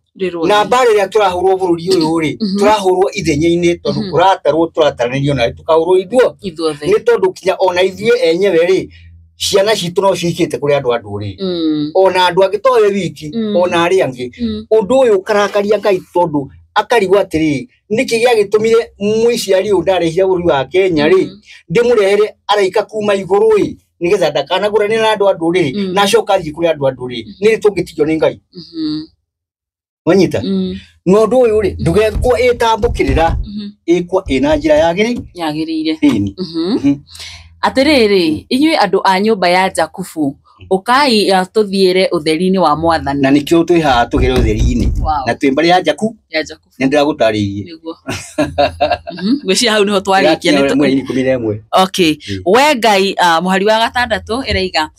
Na mbara ĩrĩa tũrahũrwo bũrũri ũyũ rĩ, tũrahũrwo ithenya-inĩ tondũ kũratarwo tũrataranĩrio nawe tũkahũrwo ithuothe. Nĩ tondũ kinya ona ithuĩ enyewe rĩ, ciana citũ no cikĩte kũrĩ andũ a ndũrĩrĩ, ona andũ angĩ to we wiki, ona arĩa angĩ. Ũndũ ũyũ ũkarakaria Ngai tondũ akarigwo atĩrĩrĩ, nĩkĩ gĩagĩtũmire mũiciari ũyũ ndarehire bũrũri wa Kenya rĩ, ndĩmũrehere araika kuma igũrũ ĩ, nĩgetha ndakanagũrane na andũ a ndũrĩrĩ, na acoka athiĩ kũrĩ andũ a ndũrĩrĩ, nĩrĩ tũngĩtigio nĩ Ngai? Wanyita? Na ũndũ ũyũ rĩ, ndũgekwo ĩtambũkĩrĩra, ĩkwo ĩna njĩra yagĩrĩire. Atĩrĩrĩ, inyuĩ andũ a nyũmba ya Jakubu, ũkai tũthiĩre ũtheri-inĩ wa Mwathani. Na nĩkĩo twĩ haha tũgere ũtheri-inĩ, na twĩ mbarĩ ya Jakubu. Nĩ ndĩragũtarĩirie. Nĩguo. Ngwĩciria hau nĩho twarĩkia. Mweri 11. Okay. We Ngai, mũhari wa 6 ĩraiga,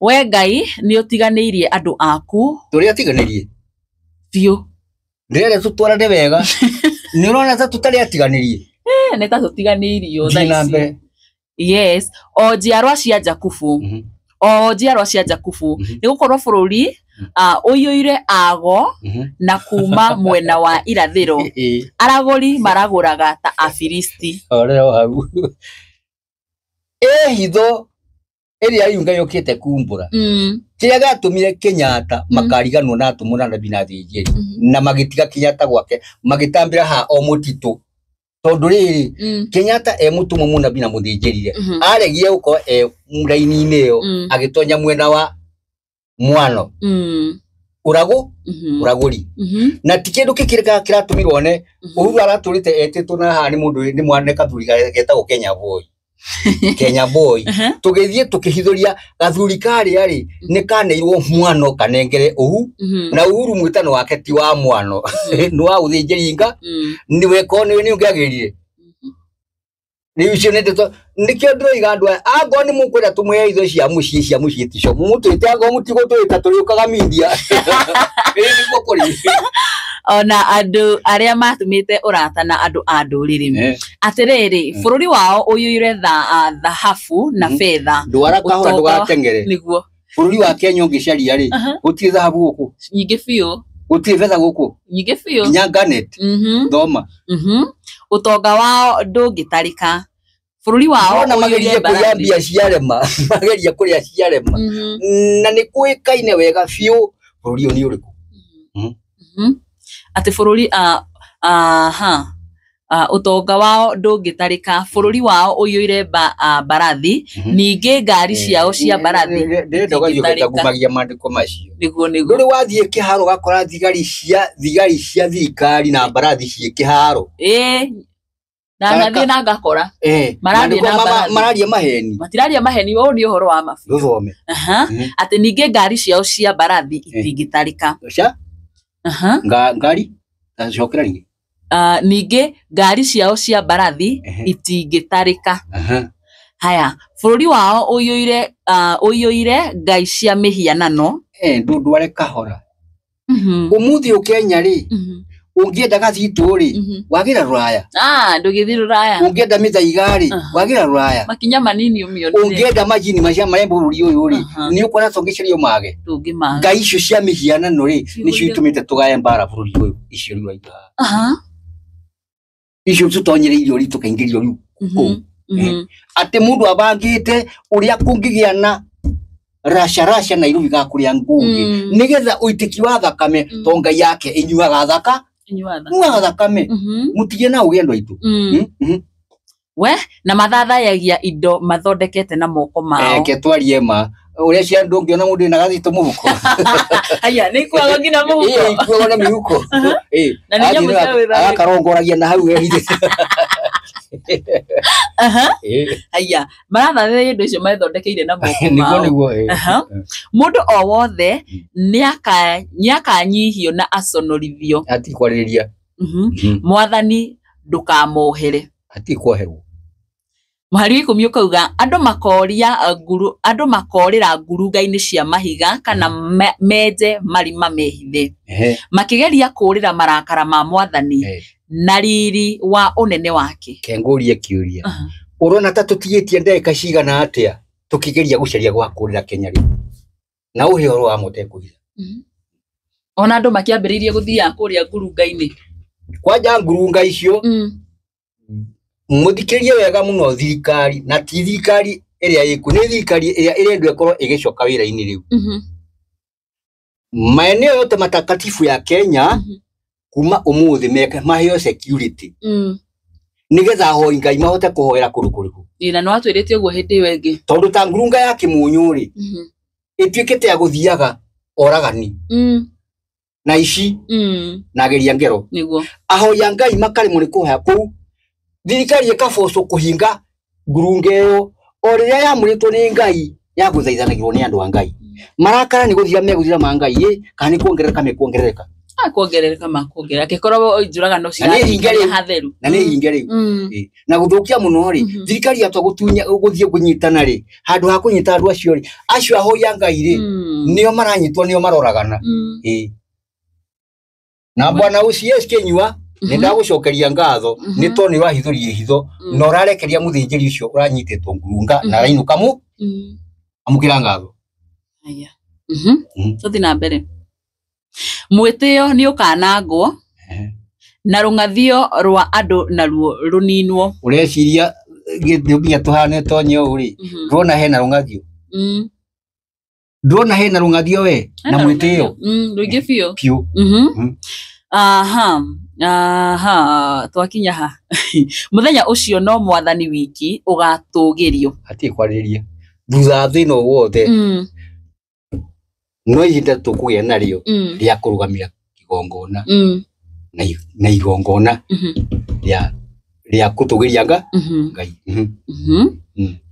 we Ngai nĩ ũtiganĩirie andũ aku. Tũrĩa atiganĩrie biũ. Ndĩrenda tũtwarane wega. Nĩ ũrona ta tũtarĩ atiganĩrie? Nĩ ta tũtiganĩirio thaa ici. Yes, o njiarwa cia Jakubu. O njiarwa cia Jakubu. Nĩ gũkorwo bũrũri ũiyũire ago na kuma mwena wa irathĩro. Aragũri maragũraga ta Afilisti. Horera o hau. Ĩ hitho ĩrĩa rĩu Ngai ũkĩte kumbũra. Kĩrĩa gĩatũmire Kenyatta makariganwo na atũmwo na nabii na athĩnjĩri, na magĩtiga Kenyatta gwake, magĩtambĩra haha o mũtitũ. Tondũ rĩrĩ, Kenyatta e mũtũmwo mũnabii na mũthĩnjĩri, aregire gũkorwo e raini-inĩ ĩyo, agĩtonya mwena wa mwano. Ũragũ ũragũri na ti kĩndũ kĩkĩrĩkaga kĩratũmirwo ne Uhuru aratũrĩte etĩtwo na haha nĩ mũndũ nĩ mwana kathuri getagwo Kenya Boy. Kenya Boy tũgĩthiĩ tũkĩhithũria gathuri karĩa rĩ nĩ kaneirwo mwano kanengere Uhuru na Uhuru mwĩtano wake ti wa mwano nĩ wa ũthĩnjĩri-nga nĩwe korwo nĩwe nĩ ũngĩagĩrire rĩu icio nĩ ndeto nĩkĩo ndĩroiga andũ aya angorwo nĩ mũkwenda tũmũhe itho cia mũciĩ ticio mũmũtwĩte angorwo mũtigũtwĩta tũrĩũkaga media ĩĩ nĩguo kũrĩ ona andũ arĩa matumĩte ũrata na andũ a ndũrĩrĩ atĩrĩrĩ bũrũri wao ũiyũire thahabu na betha ndwara kahora ndũgateng'ere nĩguo bũrũri wa Kenya ũngĩcaria rĩ gũtirĩ thahabu gũkũ nyingĩ biũ gũtirĩ betha gũkũ nyingĩ biũ nginya garnet thoma ũtonga wao ndũngĩtarĩka bũrũri wao ona magerie kũrĩa mbia ciarema magerie kũrĩa ciarema na nĩ kũĩkaine wega biũ bũrũri ũyũ nĩ ũrĩkũ atĩ bũrũri ũtonga wao ndũngĩtarĩka bũrũri wao ũiyũire mbarathi ningĩ ngari ciao cia mbarathi ndĩrenda ũgathiĩ ngumagia maandĩko macio nĩguo nĩguo ndũrĩ wathiĩ kĩharo ũgakora thigari cia thirikari na mbarathi ciĩ kĩharo ĩĩ na nathiĩ na ngakora marathiĩ na mbarathi mararia maheni matiraria maheni ũyũ nĩ ũhoro wa ma ndũthome atĩ ningĩ ngari ciao cia mbarathi itingĩtarĩka cia ngari cokera rĩngĩ ningĩ ngari ciao cia mbarathi itingĩtarĩka haya bũrũri wao ũiyũire ngai cia mĩhianano ndware kahora ũmũthĩ ũ Kenya rĩ ũngĩenda gathitũ rĩ wagĩra rũraya ndũgĩthiĩ rũraya ũngĩenda mĩthaiga rĩ wagĩra rũraya makinya manini ũmĩonire ũngĩenda majini macia marĩa bũrũri ũyũ rĩ nĩ ũkora tũngĩcaria mage tũngĩmaga ngai icio cia mĩhianano rĩ nĩcio itũmĩte tũgae mbara bũrũri ũyũ icio rĩu aiga icio tũtonyereirio rĩ tũkaingĩrio rĩu kũu atĩ mũndũ abangĩte ũrĩa kũngĩgĩa na rasha rasha Nairobi ga kũrĩa ngũngĩ nĩgetha ũitĩki wa thakame to ngai yake ĩnyuaga thaka nyuaga thakame mũtige na ũgĩ andũ aitũ we na mathathayagia indo mathondekete na moko mao reke twarie ma ũrĩa cia andũ ũngĩona mũndũ ena gathitũ mũhuko aya nĩ ikuaga nginya mũhuko ĩĩ ikuaga na mĩhuko na nĩ nyamũ cia gwĩthambĩra agakarongoragia na hau ehithĩte aya marathathaiya indo icio methondekeire na moko mao nĩguo mũndũ o wothe nĩakanyihio na aconorithio hatirĩ kwarĩrĩria mwathani ndũkamohere hatirĩ kuoherwo mũhari wa 10 ũkauga andũ makorĩra ngurunga-inĩ cia mahiga kana menje marima mehithe makĩgeria kũũrĩra marakara ma mwathani na riri wa ũnene wake kengũrie kĩũria ũrona ta tũtigĩtie ndagĩka cigana atĩa tũkĩgeria gũcaria gwa kũũrĩra Kenya rĩ na ũhe ũhoro wa mũtekũhitha ona andũ makĩambĩrĩirie gũthiaga kũrĩa ngurunga-inĩ kwanja ngurunga icio mũthikĩrĩrie wega mũno thirikari na ti thirikari ĩrĩa ĩkuo nĩ thirikari ĩrĩa ĩrendwo ĩkorwo ĩgĩcoka wĩra-inĩ rĩu maeneo yote matakatifu ya Kenya kuma ũmũthĩ maheo security nĩgetha ahoi ngai mahote kũhoera kũndũ kũrĩkũ na nĩ watwĩrĩte ũguo hĩndĩ ĩyo ĩngĩ tondũ ta ngurunga ya Kĩmunyũ rĩ ĩtuĩkĩte ya gũthiaga oragani na ici na ageria ngero nĩguo ahoi a ngai makaremwo nĩ kũhoya kũu thirikari ĩkabocwo kũhinga ngurunga ĩyo o rĩrĩa yamũrĩtwo nĩ ngai ya gũthaithanagĩrwo nĩ andũ a ngai marakara nĩ gũthira megũthira ma ngai ĩ kana nĩ kuongerereka mekuongerereka kuongerereka makuongerera angĩkorwo njũragano cirathiĩ hatheru na nĩ hinge rĩu na gũthũkia mũno rĩ thirikari yatua gũtunya gũthiĩ kũnyitana rĩ handũ ha kũnyita andũ acio rĩ acio ahoi a ngai rĩ nĩo maranyitwo nĩo maroragana na bwana OCS Kĩnyua nĩ ndagũcokeria ngatho nĩ tondũ nĩ ũrahithũria hitho na ũrarekeria mũthĩnjĩri ũcio ũranyitĩtwo ngurunga na arainũka mũ amũkĩra ngatho tũthiĩ na mbere mwĩtĩo nĩ ũkanangwo na rũng'athio rwa andũ naruo rũninwo ũreciria nginya tũhane tonye ũũ rĩ ndũrona hena rũng'athio ndũrona hena rũng'athio we na mwĩtĩo rũingĩ biũ biũ aha aha twakinya ha mũthenya ũcio no mwathani wiki ũgatũgĩrio hatirĩ kwarĩrĩria thutha wa thĩna wothe No ihinda tũkũgĩa narĩo rĩa kũrũgamia kĩgongona na igongona rĩa kũtũgĩria Ngai.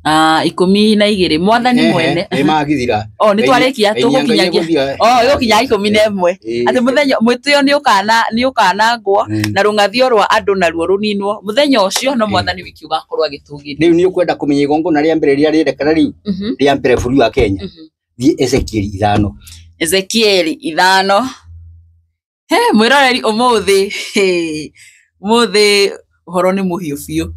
12 mwathani mwene nĩ magithira. O nĩ twarĩkia tũgũkinyagia o ĩgũkinya 11 atĩ mũthenya mwĩtĩo nĩ ũkanangwo na rũng'athio rwa andũ naruo rũninwo mũthenya ũcio no mwathani wiki ũgakorwo agĩtũgĩria. Rĩu nĩ ũkwenda kũmenya igongona rĩa mbere rĩrĩa rĩendekana rĩu rĩa mbere bũrũri wa Kenya. Thiĩ Ezekiel 5. Ezekiel 5. He mwĩroreri ũmũthĩ ũmũthĩ ũhoro nĩ mũhiũ biũ.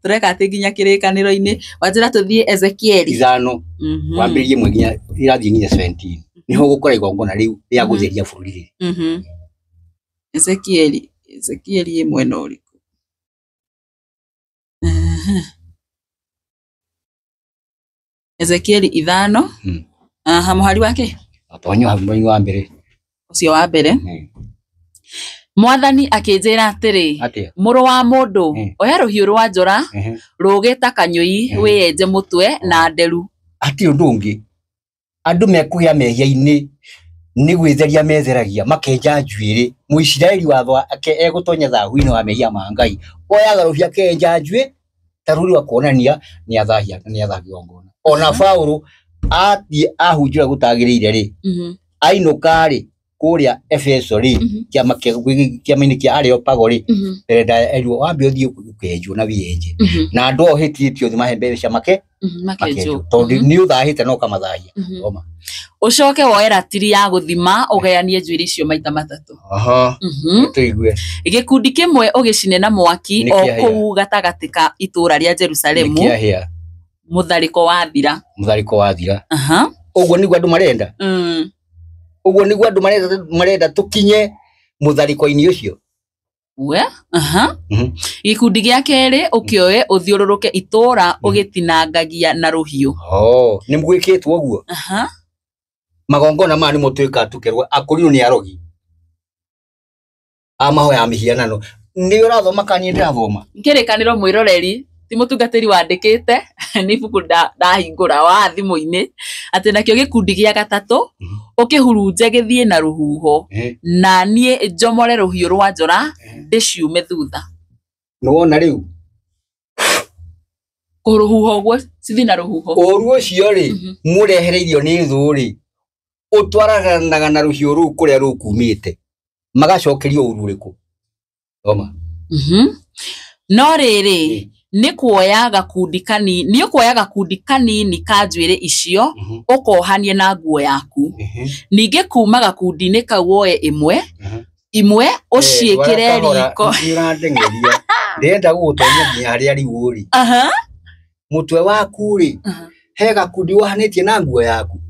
Tureka atĩ nginya kĩrĩkanĩro-inĩ wanjĩra tũthiĩ Ezekiel 5 wambĩrĩrie mwe nginya irathiĩ nginya 17 niho gũkora igongona rĩu rĩa gũtheria bũrũri. Ezekiel ĩ mwena ũrĩkũ? Ezekiel 5. Aha, mũhari wake atonyo hau mũhari wa mbere ũcio wa mbere. Mwathani akĩnjĩra atĩrĩ, mũrũ wa mũndũ, oya rũhiũ rwa njora rũũgĩ ta kanyũi wĩyenje mũtwe na nderu. Hatirĩ ũndũ ũngĩ andũ mekũgĩa mehia-inĩ nĩ gwĩtheria metheragia makenja njuĩrĩ. Mũisiraeli watho egũtonya thahu-inĩ wa mehia ma Ngai oyaga rũhiũ akenja njuĩ ta rũri rwa kuonania nĩ athahia na nĩ athahia igongona. Ona Paũlũ athiĩ ahunjĩra gũtagĩrĩire rĩ, ainũka rĩ kũrĩa Efeso rĩ, kĩama-inĩ kĩa Areopago rĩ, mbere ndaya erirwo wambe ũthiĩ ũkenjwo na wĩyenje na andũ ao hĩtĩtio thĩ mahe mbeca makenjwo tondũ nĩ ũthahĩte na ũkamathahia. Ũcoke woe ratiri ya gũthima ũgayanie njuĩrĩ icio maita matatũ. Tũigue. Gĩkundi kĩmwe ũgĩcine na mwaki o kũu gatagatĩ ka itũũra rĩa Jerusalemu. Mũtharĩko wathira. Mũtharĩko wathira. Ũguo nĩguo andũ marenda. Ũguo nĩguo andũ marenda tũkinye mũtharĩko-inĩ ũcio. We Gĩkundi gĩa kerĩ ũkĩoe ũthiũrũrũke itũũra ũgĩtinangagia na rũhiũ. Nĩ gwĩkĩtwo ũguo. Magongona maya nĩmo twĩkaga tũkerwo akũrinũ nĩ arogi a mahoya mĩhianano. Nĩ ũrathoma kana niĩ ndĩrathoma? Kĩrĩkanĩro mwĩroreri ti mũtungatĩri wandĩkĩte nĩ ibuku ndahingũra wa thimũ-inĩ atĩ nakĩo gĩkundi gĩa gatatũ ũkĩhurunje gĩthiĩ na rũhuho na niĩ njomore rũhiũ rwa njora ndĩciume thutha. Nĩwona rĩu kũrũhuho ũguo cithiĩ na rũhuho. Ũru ũcio rĩ mũrehereirio nĩ thũ rĩ ũtwaranaga na rũhiũ rũu kũrĩa rũkumĩte magacokerio ũru ũrĩkũ? Thoma. No rĩrĩ nĩ kuoya gakundi kanini ka njuĩrĩ icio ũkohanie na nguo yaku. Ningĩ kuma gakundi-inĩ kau woe imwe ũciĩkĩre riko. Nĩũrandeng'eria. Ndĩrenda gũgũtonyia nginya harĩa rĩu ũrĩ. Mũtwe waku rĩ he gakundi wohanĩtie na nguo yaku.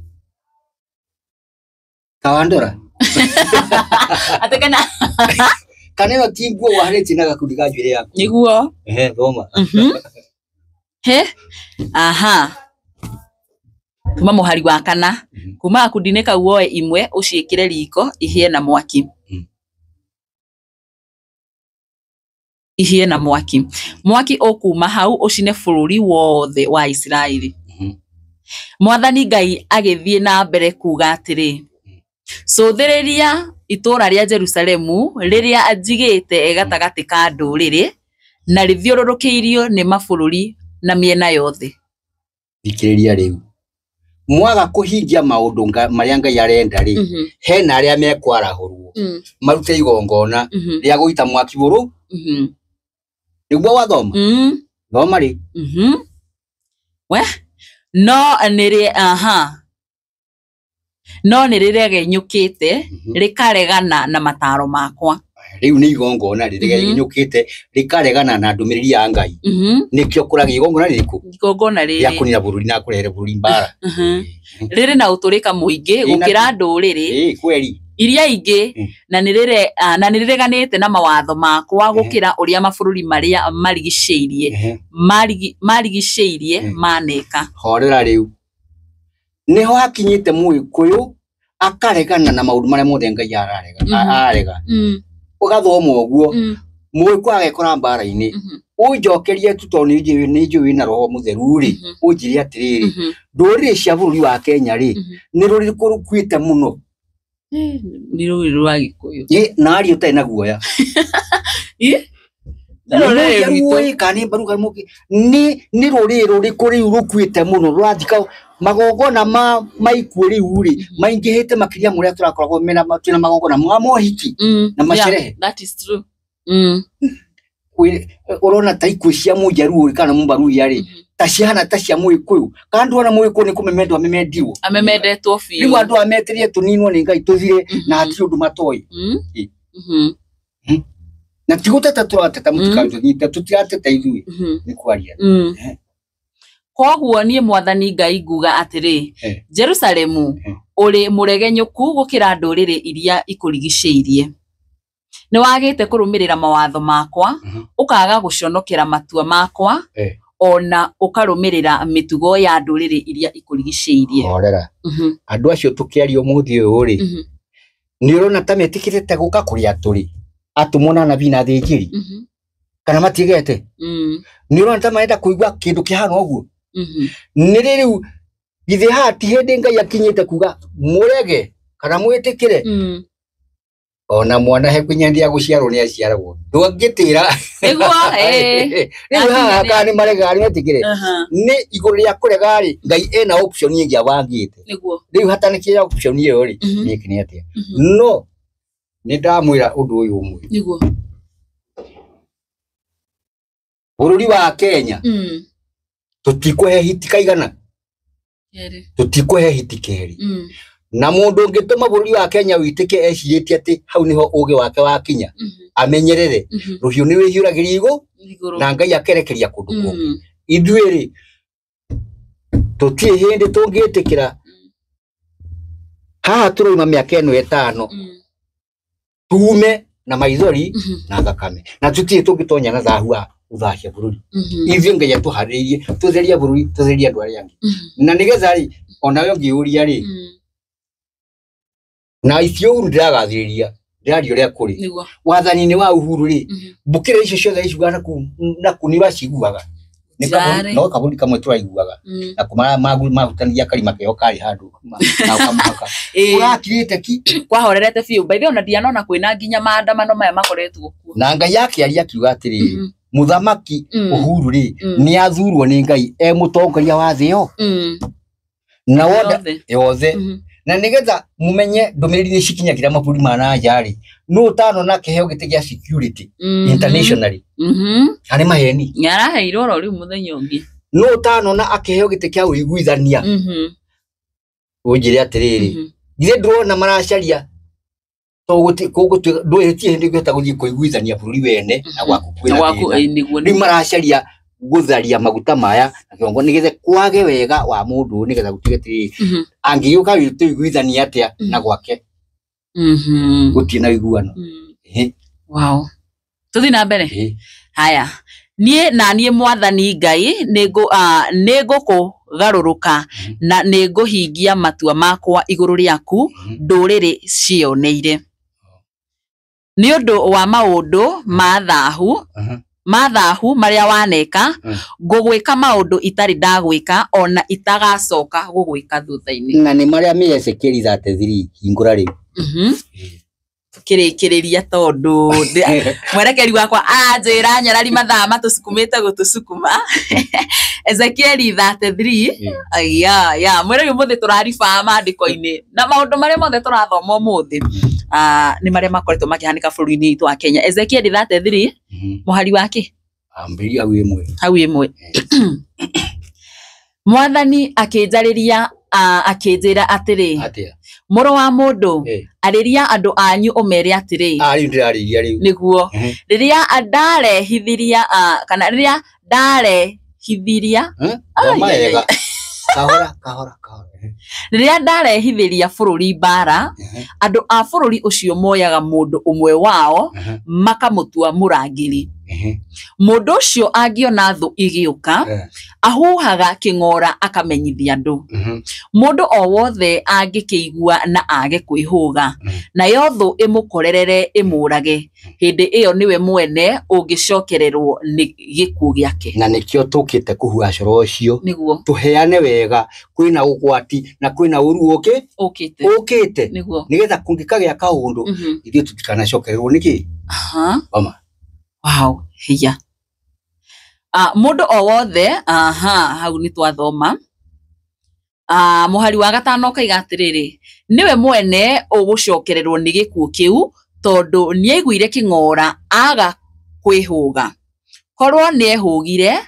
Kawandora. Atĩ kana kana ĩno ti nguo wohanĩtie na gakundi ka njuĩrĩ yaku. Nĩguo. Thoma. He aha. Kuma mũhari wa kana kuma gakundi-inĩ kau woe imwe ũciĩkĩre riko ihĩe na mwaki. Ihĩe na mwaki. Mwaki ũkuma hau ũcine bũrũri wothe wa Isiraeli. Mwathani Ngai agĩthiĩ na mbere kuuga atĩrĩ, cũthĩrĩria itũũra rĩa Jerusalemu rĩrĩa njigĩte gatagatĩ ka ndũrĩrĩ na rĩthiũrũrũkĩirio nĩ mabũrũri na mĩena yothe. Thikĩrĩria rĩu. Mwaga kũhingia maũndũ marĩa Ngai arenda rĩ, hena arĩa mekwarahũrwo marute igongona rĩa gũita mwaki bũrũ. Nĩguo wathoma? Thoma rĩ. We no nĩrĩ aha no nĩ rĩregenyũkĩte rĩkaregana na mataro makwa. Rĩu nĩ igongona rĩregenyũkĩte rĩkaregana na ndũmĩrĩri ya Ngai. Nĩkĩo kũragia igongona rĩrĩkũ? Igongona rĩrĩ rĩa kũnina bũrũri na kũrehere bũrũri mbara. Rĩrĩ na ũtũrĩka mũingĩ gũkĩra ndũrĩrĩ kweli iria ingĩ na nĩ rĩreganĩte na mawatho makwa gũkĩra ũrĩa mabũrũri marĩa marigicĩirie maneka. Horera rĩu. Nĩho hakinyĩte Mũgĩkũyũ akaregana na maũndũ marĩa mothe Ngai ararega. Ũgathoma ũguo Mũgĩkũyũ agekora mbara-inĩ. Ũnjokerie tu tondũ nĩ njũĩ wĩna roho mũtheru rĩ, ũnjĩre atĩrĩrĩ, ndũrĩrĩ cia bũrũri wa Kenya rĩ, nĩ rũrĩkũ rũkuĩte mũno? Nĩ rũrĩrĩ rwa Gĩkũyũ. Na aria ũtarĩ na guoya. Nĩ rũrĩrĩ rũrĩkũ rĩu rũkuĩte mũno rũrathika magongona ma ikuũ rĩu rĩ maingĩhĩte makĩria ma ũrĩa tũrakoragwo twĩna magongona ma mohiki na macerehe. That is true. Ũrona ta ikuũ cia Mũnjaruo kana Mũmbaruya rĩ ta cihana ta cia Mũgĩkũyũ, kana ndũrona Mũgĩkũyũ nĩ kũmemendwo amemendirwo, amemendetwo biũ. Rĩu andũ ametereire tũninwo nĩ Ngai tũthire na hatirĩ ũndũ matoĩ. Na ti gũteta tũrateta, mũtigatũnyite, tũtirateta ithuĩ, nĩ kwaria. Koguo niĩ Mwathani Ngai nguga atĩrĩ, Jerusalemu ũrĩ mũregenyũku gũkĩra ndũrĩrĩ iria ikũrigicĩirie. Nĩ wagĩte kũrũmĩrĩra mawatho makwa, ũkaga gũconokera matua makwa, ona ũkarũmĩrĩra mĩtugo ya ndũrĩrĩ iria ikũrigicĩirie. Horera. Andũ acio tũkĩaria ũmũthĩ ũyũ rĩ, nĩ ũrona ta metĩkĩrĩte gũka kũrĩa tũrĩ, atũmwo na anabii na athĩnjĩri, kana matigete? Nĩ ũrona ta marenda kũigua kĩndũ kĩhana ũguo? Nĩ rĩu githĩ haha ti hĩndĩ Ngai akinyĩte kuga mũrege kana mwĩtĩkĩre? Ona mwana he kũnyandia gũciarwo nĩ aciaragwo, ndũngĩtĩra. Nĩguo, rĩu haha kana nĩ marega nĩ metĩkĩre, nĩ igũrũ rĩa kũrega rĩ, Ngai ena option ĩngĩ abangĩte. Nĩguo. Rĩu hatanĩkĩra option ĩyo rĩ, nĩ nĩ atĩa? No nĩ ndamwĩra ũndũ ũyũ ũmwe. Nĩguo. Bũrũri wa Kenya tũtikũhe hiti kaigana, tũtikũhe hiti kerĩ. Na mũndũ ũngĩtũma bũrũri wa Kenya wĩtĩke ecirĩtie atĩ hau nĩho ũgĩ wake wakinya, amenyerere rũhiũ nĩ wĩhiũragĩria igũrũ na Ngai akerekeria kũndũ kũngĩ. Ithuĩ rĩ tũtirĩ hĩndĩ tũngĩtĩkĩra. Haha tũrauma mĩaka ĩno ĩtano tume na maithori na thakame, na tũtirĩ tũngĩtonya na thahu wa gũthahia bũrũri. Ithuĩ Ngai atũharĩrĩirie tũtherie bũrũri, tũtherie andũ arĩa angĩ, na nĩgetha rĩ onawe ũngĩũria rĩ, na icio Uhuru ndĩragathĩrĩria, ndĩraria ũrĩa kũrĩ wathani-inĩ wa Uhuru rĩ, mbũkĩra icio ciothe iciugaga naku nĩ ũraciguaga, no kabũri kamwe tũraiguaga na mahutanagia karima keho karĩ handũ na ũkamũhaka ũrakirĩte ki kwahorerete biũ. By the way, ona ndianona kwĩna nginya maandamano maya makoretwo kuo. Na Ngai akĩaria akiuga atĩrĩrĩ, mũthamaki Uhuru rĩ nĩ athurwo nĩ Ngai e mũtongoria wa thĩ ĩyo na yothe, na nigetha mumenye ndũmĩrĩri nĩ cikinyagĩra mabũrũri ma na nja rĩ, nũ ũtanona kĩheo gĩtĩ gĩa security internationally harĩ maheni nĩaraheirwo oro rĩu mũthenya ũngĩ, nũ ũtanona akĩheo gĩtĩ kĩa ũiguithania? Ũnjĩre atĩrĩrĩ, githĩ ndũrona maracaria ndũĩtie hĩndĩ ĩngĩhota gũthiĩ kũiguithania bũrũri wene na gwaku kwĩna thĩna. Rĩu maracaria gũtharia maguta maya na kĩgongo nĩgetha kwage wega wa mũndũ, nĩgetha gũtuĩke atĩrĩrĩ, angĩũka tũiguithanie atĩa na gwake gũtirĩ na ũiguano. Wow, tũthiĩ na mbere. Haya, niĩ na niĩ Mwathani Ngai nĩngũkũgarũrũka na nĩngũhingia matua makwa igũrũ rĩaku ndũrĩrĩ ciĩoneire, nĩ ũndũ wa maũndũ ma thahu marĩa waneka, ngũgwĩka maũndũ itarĩ ndagwĩka ona itagacoka gũgwĩka thutha-inĩ. Na nĩ marĩa me Ezekieli 33 hingũra rĩu. Tukĩrĩkĩrĩria tondũ mwerekeri wakwa anjĩra nyarari mathaa matũsukumĩte gũtũsukuma. Ezekieli 33 ya mwĩrĩ ũmũthĩ tũrariba maandĩko-inĩ na maũndũ marĩa mothe tũrathoma ũmũthĩ nĩ marĩa makoretwo makĩhanĩka bũrũri-inĩ witũ wa Kenya. Ezekieli 33 mũhari wake ambĩrĩria hau ĩmwe, hau ĩmwe. Mwathani akĩnjarĩria akĩnjĩra atĩrĩ, mũrũ wa mũndũ, arĩria andũ anyu ũmere atĩrĩ. Rĩu ndĩrarĩria rĩu. Nĩguo. Rĩrĩa ndarehithiria kana rĩrĩa ndarehithiria kahora kahora kahora. Rĩrĩa ndarehithĩria bũrũri mbara, andũ a bũrũri ũcio moyaga mũndũ ũmwe wao makamũtua mũrangĩri. Mũndũ ũcio angĩona thũ igĩũka ahuhaga kĩng'ora akamenyithia andũ. Mũndũ o wothe angĩkĩigua na age kwĩhũga nayo thũ ĩmũkorerere ĩmũrage, hĩndĩ ĩyo nĩwe mwene ũngĩcokererwo nĩ gĩkuũ gĩake. Na nĩkĩo tũkĩte kũhuha coro ũcio nĩguo tũheane wega, kwĩna ũgwati na kwĩna ũru ũkĩte nĩguo nĩgetha kũngĩkagĩa kaũndũ ithuĩ tũtikanacokererwo nĩkĩ. Oma. Wow, hiya. Mũndũ o wothe, aha, hau nĩ twathoma. Mũhari wa gatano ũkaiga atĩrĩrĩ, nĩwe mwene ũgũcokererwo nĩ gĩkuũ kĩu tondũ nĩaiguire kĩng'ora aga kwĩhũga. Korwo nĩehũgire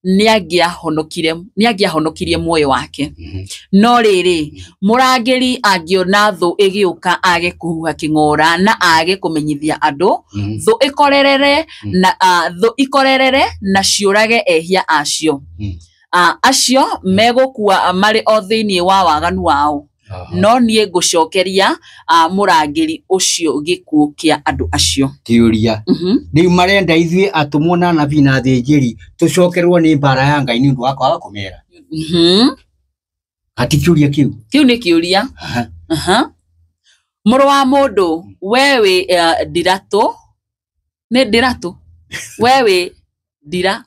nĩangĩahonokirie muoyo wake. No rĩrĩ, mũrangĩri angĩona thũ ĩgĩũka age kũhuha kĩng'ora na age kũmenyithia andũ, thũ ikorerere na ciũrage ehia acio. Acio megũkua marĩ o thĩinĩ wa waganu wao. No niĩ ngũcokeria mũrangĩri ũcio gĩkuũ kĩa andũ acio. Kĩũria rĩu marenda ithuĩ atũmwo na anabii na athĩnjĩri tũcokerwo nĩ mbara ya Ngai nĩ ũndũ wa kwaga kũmera. Hati kĩũria kĩu. Kĩu nĩ kĩũria. Mũrũ wa mũndũ, we wĩ ndiratũ, nĩ ndiratũ, we wĩ ndira.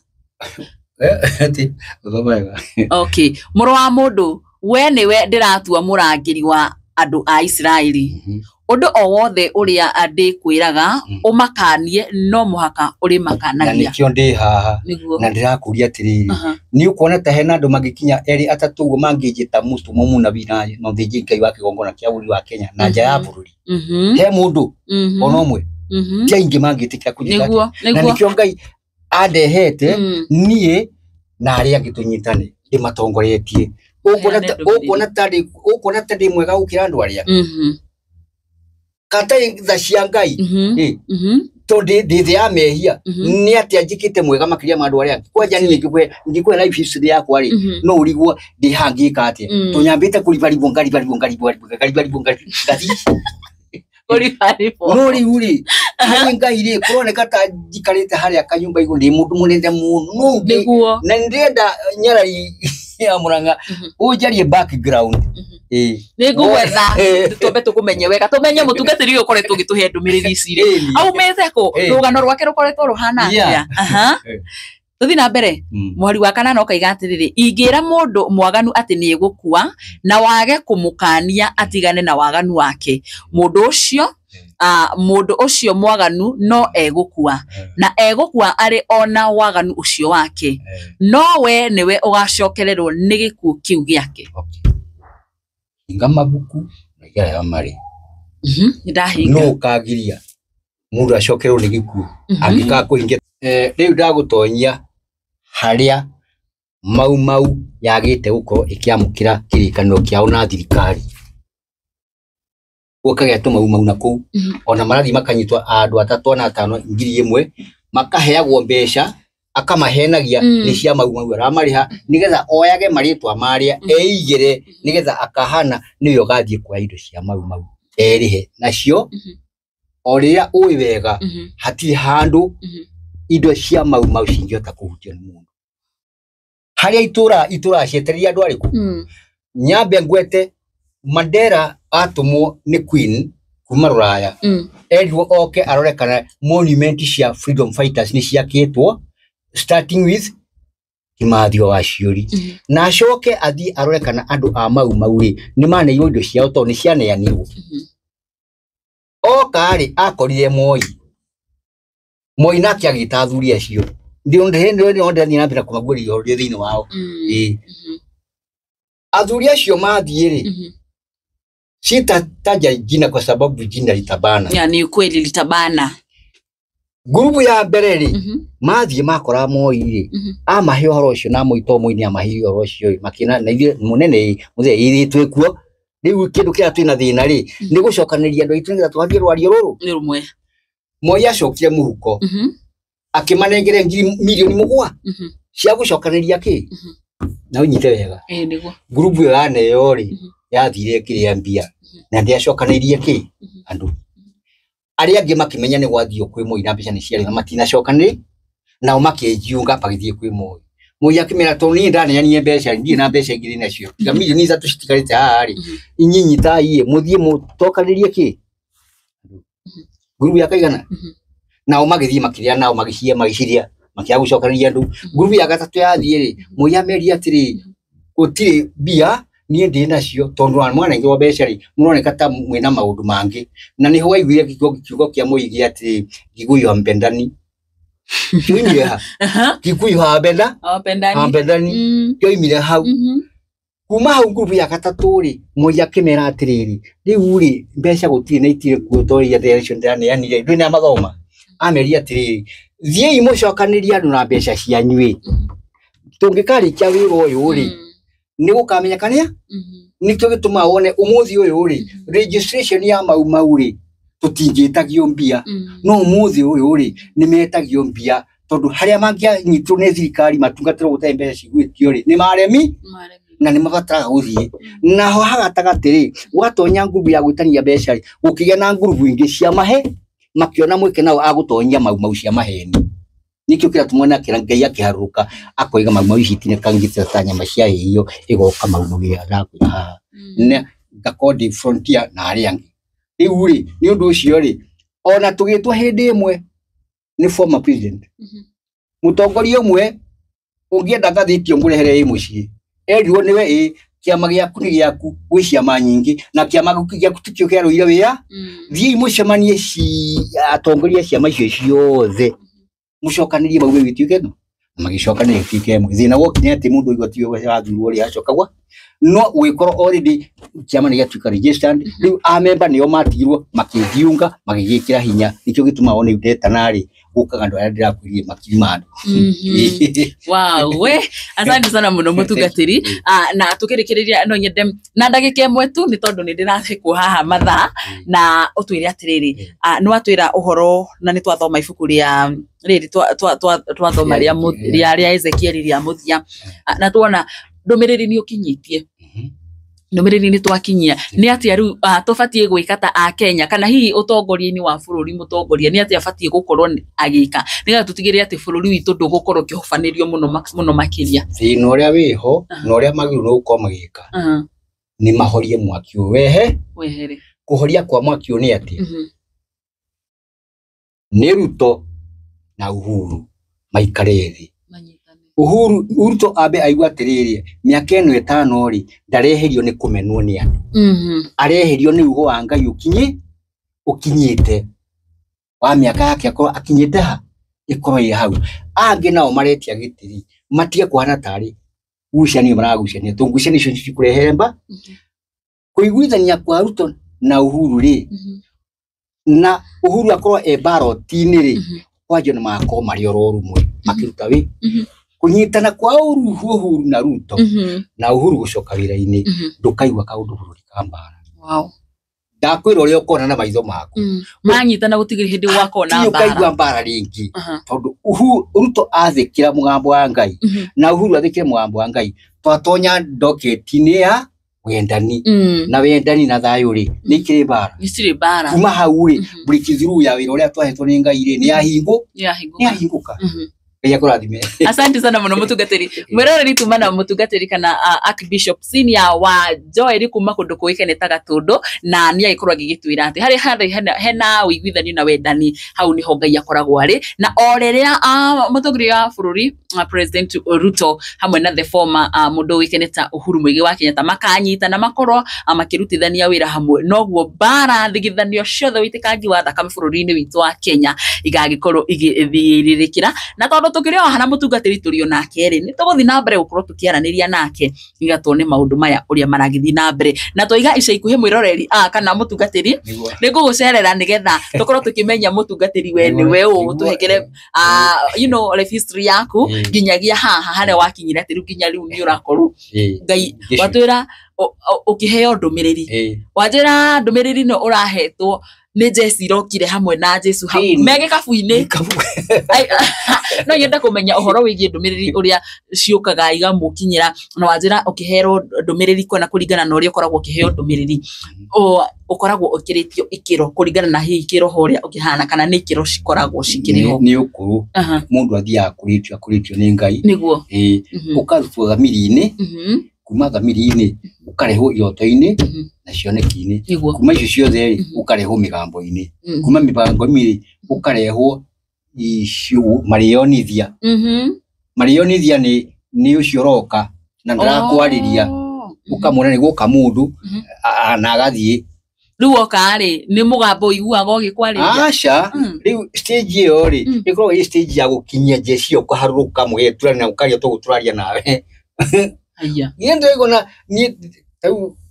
Okay, mũrũ wa mũndũ, we nĩwe ndĩratua mũrangĩri wa andũ a Isiraeli. Ũndũ o wothe ũrĩa ndĩkwĩraga ũmakanie no mũhaka ũrĩmakanagia. Na nĩkĩo ndĩ haha na ndĩrakũria atĩrĩrĩ, nĩ ũkuona ta hena andũ mangĩkinya erĩ atatũ ũguo mangĩnjĩta mũtũmwo mũnabii na mũthĩnjĩri Ngai wa kĩgongona kĩa bũrũri wa Kenya na nja ya bũrũri. He mũndũ ona ũmwe ti aingĩ mangĩtĩkĩra kũnjĩta. Na nĩkĩo Ngai andehete niĩ na arĩa angĩ tũnyitane ndĩmatongoretie. Ũkuona ta ndĩ mwega gũkĩra andũ arĩa kata tha cia Ngai tondũ ndĩ thĩ ya mehia nĩ atĩa njĩkĩte mwega makĩria ma andũ arĩa angĩ. Kwanja niĩ ingĩkũhe life history yakwa rĩ, no ũrigwo ndĩ haha ngĩka atĩa, tondũ nyambĩte kũribaribwo ngaribaribwo ngaribaribwo ngaribaribwo ngathiĩ no rĩu rĩ harĩ Ngai rĩ kũroneka ta njikarĩte harĩa kanyũmba igũrũ ndĩ mũndũ mũnene mũno na nĩndĩrenda nyarari ya Murang'a ũnjarie background. Nĩ ngũgwetha twambe tũkũmenye wega, tũmenye mũtungatĩri ũyũ ũkoretwo ũgĩtũhe ndũmĩrĩri ici rĩ aumĩte kũ, rũgano rwake rũkoretwo rũhana atĩa. Tũthiĩ na mbere. Mũhari wa kanana ũkaiga atĩrĩrĩ, ingĩra mũndũ mwaganu atĩ nĩegũkua na wage kũmũkania atigane na waganu wake, mũndũ ũcio mwaganu no egũkua, na egũkua arĩ ona waganu ũcio wake, no we nĩwe ũgacokererwo nĩ gĩkuũ kĩu gĩake. Hinga mabuku na iga marĩ. Nĩndahinga. No ũkagiria mũndũ acokererwo nĩ gĩkuũ angĩkaga kũhingia. Rĩu ndagũtonyia harĩa Mau Mau yagĩte gũkorwo ĩkĩamũkĩra kĩrĩkanĩro kĩao na thirikari. Gũkagĩa tũmau mau na kũu ona marathiĩ makanyitwo andũ atatũ na atano 1,000 makaheagwo mbeca akamahenagia nĩ cia Mau Mau aramarĩha nĩgetha oyage marĩtwa marĩa eigĩre nĩgetha akahana nĩwe ũgathiĩ kuoya indo cia Mau Mau erĩhe nacio. O rĩrĩa ũĩ wega hatirĩ handũ indo cia Mau Mau cingĩhota kũhutio nĩ mũndũ. Harĩa itũra cietereire andũ arĩkũ? Nyambe ngwete Mandela atũmwo nĩ Queen kuma Rũraya, erirwo oke arore kana monument cia freedom fighters nĩ ciakĩtwo starting with Kimathi wa Waciũri, na acoke athiĩ arore kana andũ a Mau Mau rĩ nĩ maneirwo indo ciao tondũ nĩ cianeanirwo. Oka rĩ akorire Moi, Moi nake agĩta athuri acio ndĩrathiĩ na mbere kũmaguũrĩria ũhoro ũrĩa thĩinĩ wao. Athuri acio mathiĩ rĩ, sitataja jina kwa sababu jina litabana. Ya, ni ukweli litabana. Ngurubu ya mbere rĩ mathiĩ makora Moi rĩ amahe ũhoro ũcio na Moi to Moi nĩ amahe ũhoro ũcio makĩna na ithuĩ mũnene mũthee ithuĩ twĩ kuo rĩu kĩndũ kĩrĩa twĩna thĩna rĩ nĩ gũcokanĩrĩria andũ aitũ nĩgetha tũhambie rwario rũrũ. Nĩ rũmwe. Moi acokire mũhuko akĩmanengere 7 million cia gũcokanĩrĩria kĩ na ũnyite wega. Ngurubu ĩyo yaneo rĩ yathire ĩkĩrĩa mbia na ndĩacokanĩirie kĩ andũ arĩa angĩ makĩmenya nĩ gwathiĩ kwĩ Moi na mbeca nĩ ciarĩ na matinacokanĩrĩ. Nao makĩnjiunga magĩthiĩ kwĩ Moi. Moi akĩmera tondũ niĩ ndaneanire mbeca ndirĩ na mbeca ingĩ nacio tiga milioni 3 citigarĩte haha rĩ, inyinyi nyitai mũthiĩ mũtokanĩrie kĩ ngurubu ya kaigana. Nao magĩthiĩ makĩrĩa nao magĩciria makĩaga gũcokanĩria andũ. Ngurubu ya gatatũ yathiĩ rĩ, Moi amerie atĩrĩ gũtirĩ mbia niĩ ndĩ nacio tondũ mwanengerwo mbeca rĩ mũroneka ta mwĩna maũndũ mangĩ. Na nĩho waiguire kiugo kĩa Moi gĩa atĩrĩ Gikuyu hampendani. Kĩoimire ha? Gikuyu hampendani kĩoimire hau. Kuma hau ngurubu ya gatatũ rĩ, Moi akĩmera atĩrĩrĩ rĩu rĩ mbeca gũtirĩ na itirĩ kuo tondũ iria ndĩracio ndĩraneanire ndũrĩ na mathoma. Amerie atĩrĩrĩ thiĩi mũcokanĩrie andũ na mbeca cianyu ĩ, tũngĩkarĩkia wĩra ũyũ rĩ nĩ gũkamenyeka nĩa. Nĩkĩo gĩtũmaga wone ũmũthĩ ũyũ rĩ registration ya Mau Mau rĩ tũtingĩtagio mbia, no ũmũthĩ ũyũ rĩ nĩ metagio mbia tondũ harĩa mangĩanyitirwo nĩ thirikari matungatĩrwo gũtarĩ mbeca cigwĩtio rĩ nĩ maremi na nĩ mabataraga gũthiĩ. Naho hagatagatĩ rĩ gwatonya ngurubu ya gwĩtania mbeca rĩ gũkĩgĩa na ngurubu ingĩ cia mahe makĩona mweke nao agũtonyia Mau Mau cia maheni. Nĩkĩo kĩratũma akĩra Ngai akĩharũrũka akoiga Mau Mau ici itinekangĩte ta nyama cia irio ĩgoka Mau Mau ĩrĩa ndakwĩra haha na ngakondi frontier na arĩa angĩ. Rĩu rĩ nĩ ũndũ ũcio rĩ ona tũgĩtwo hĩndĩ ĩmwe nĩ former president mũtongoria ũmwe ũngĩenda ngathĩti ngũrehere ĩ mũciĩ erirwo nĩwe ĩ kĩama gĩaku nĩ gĩaku gwĩ ciama nyingĩ na kĩama gĩaku tikĩo kĩarũire wĩra thiĩi mũcemanie atongoria ciama icio ciothe mũcokanĩrie mauge gĩtuĩke no magĩcokanĩria gĩtuĩke ĩmwe. Thĩna wokinya atĩ mũndũ oigua tiwe wathurwo rĩ acokagwa no ũgĩkorwo already kĩama nĩ gĩatuĩka registered. Rĩu amemba nĩo matigirwo makĩthiunga magĩgĩkĩra hinya. Nĩkĩo gĩtũmaga wone ndetana rĩ gũkaga andũ arĩa ndĩrakwĩrire makiri ma andũ. Wow, we asante sana mũno mũtungatĩri. Na tũkĩrĩkĩrĩria no nyende na ndagĩka ĩmwe tu nĩ tondũ nĩ ndĩrathĩkwo haha mathaa na ũtwĩre atĩrĩrĩ nĩ watwĩra ũhoro na nĩ twathoma ibuku rĩa rĩrĩ twathoma rĩa Ezekiel rĩa mũthia na tuona ndũmĩrĩri nĩ ũkinyĩtie ndũmĩrĩri nĩ twakinyia nĩ atĩa rĩu tũbatiĩ gwĩka ta Akenya kana hihi ũtongoria-inĩ wa bũrũri mũtongoria nĩ atĩa abatiĩ gũkorwo agĩka nĩgetha tũtigĩrĩre atĩ bũrũri witũ ndũgũkorwo ũkĩhobanĩrio mũno mũno makĩria. Thĩna ũrĩa wĩho na ũrĩa magĩrĩirwo nĩ gũkorwo magĩka nĩ mahorie mwaki ũyũ wehere. Kũhoria kwa mwaki ũyũ nĩ atĩa? Nĩ Ruto na Uhuru maikare thĩ. Uhuru Ruto ambe aigua atĩrĩrĩ mĩaka ĩno 5 rĩ ndareherio nĩ kũmenwo nĩ andũ. Areherio nĩ ugo wa Ngai ũkinyĩte wa mĩaka yake akorwo akinyĩte ha ĩkorwo ĩ hau. Angĩ nao maretia gĩtĩ rĩ matige kũhana tarĩ gucanio maragucania tondũ ngucanio icio cikũrehere mba. Kũiguithania kwa Ruto na Uhuru rĩ na Uhuru akorwo e ballot-inĩ rĩ kwanjia nĩ magakorwo marĩ oro rũmwe makĩruta wĩ kunyitana kwa Uhuru na Ruto na Uhuru gũcoka wĩra-inĩ ndũkaigua kaũndũ bũrũri ka mbara. Wow. Ndakwĩra ũrĩa ũkona na maitho maku. Manyitana gũtigĩrĩ hĩndĩ wakona mbara. Ũkaigua mbara rĩngĩ tondũ Ruto athĩkĩra mũgambo wa Ngai na Uhuru athĩkĩre mũgambo wa Ngai twatonya ndoketi-inĩ ya wendani na wendani na thayũ rĩ nĩ ikĩrĩ mbara. Gĩtirĩ mbara. Kuma hau rĩ breakthrough ya wĩra ũrĩa twahetwo nĩ Ngai rĩ nĩ yahingũka. Asante sana muno mutungatiri. Mwiroreri tuma na mutungatiri kana Archbishop Senior wa Joel kuma kundu kuikene ta Gatundu na ni agikorwo agigitwira ati hari hari hena uiguithanio na wendani hau niho Ngai akoragwo ari na o riria mutongoria wa bururi President Ruto hamwe na the former mundu uikene ta Uhuru Muigai wa Kenyatta makanyita na makorwo makirutithania wira hamwe noguo mbara thigithanio ciothe witikangi wa thakame bururi-ini witu wa Kenya igagikorwo igithiririkira na tondu tukiri o hana mutungatiri turi nake ri ni tuguthi na mbere gukorwo tukiaraniria nake nigetha tuone maundu maya uria maragithi na mbere na twaiga ica ikuhi mwiroreri kana mutungatiri ni ngugucerera nigetha tukorwo tukimenya mutungatiri we ni we u tuhekere you know life history yaku nginyagia haha haria wakinyira ati riu nginya riu ni urakorwo Ngai watwira ukiheo ndumiriri wanjira ndumiriri no urahetwo Nĩ Jesi irokire hamwe na Jesu hau me gĩkabu-inĩ. No nyende kũmenya ũhoro wĩgiĩ ndũmĩrĩri ũrĩa ciũkaga igamũkinyĩra, na wanjĩra ũkĩherwo ndũmĩrĩri kona kũringana na ũrĩa ũkoragwo ũkĩheo ndũmĩrĩri, ũkoragwo ũkĩrĩtio ikĩro kũringana na hihi kĩroho ũrĩa ũkĩhana, kana nĩ ikĩro cikoragwo cikĩrĩ ho? Nĩ ũkũrũ. Mũndũ athiaga akũrĩtio nĩ Ngai. Nĩguo. Ũkarutwo thamiri-inĩ, kuma thamiri-inĩ ũkarehwo iroto-inĩ na cioneki-inĩ, kuma icio ciothe rĩ ũkarehwo mĩgambo-inĩ, kuma mĩgambo-inĩ ũkarehwo marĩonithia. Marĩonithia nĩ ũcio ũroka na ndarakwarĩria, ũkamwona nĩ gũka mũndũ na agathiĩ. Rĩu oka rĩ nĩ mũgambo ũiguaga ũgĩkwarĩria? Aca, rĩu stage ĩyo rĩ ĩkoragwo ĩ stage ya gũkinyia njeci ĩyo, ũkaharũrũka mũgeturania na ũkaria tũgũtũraria nawe. Niĩ ndĩraigua niĩ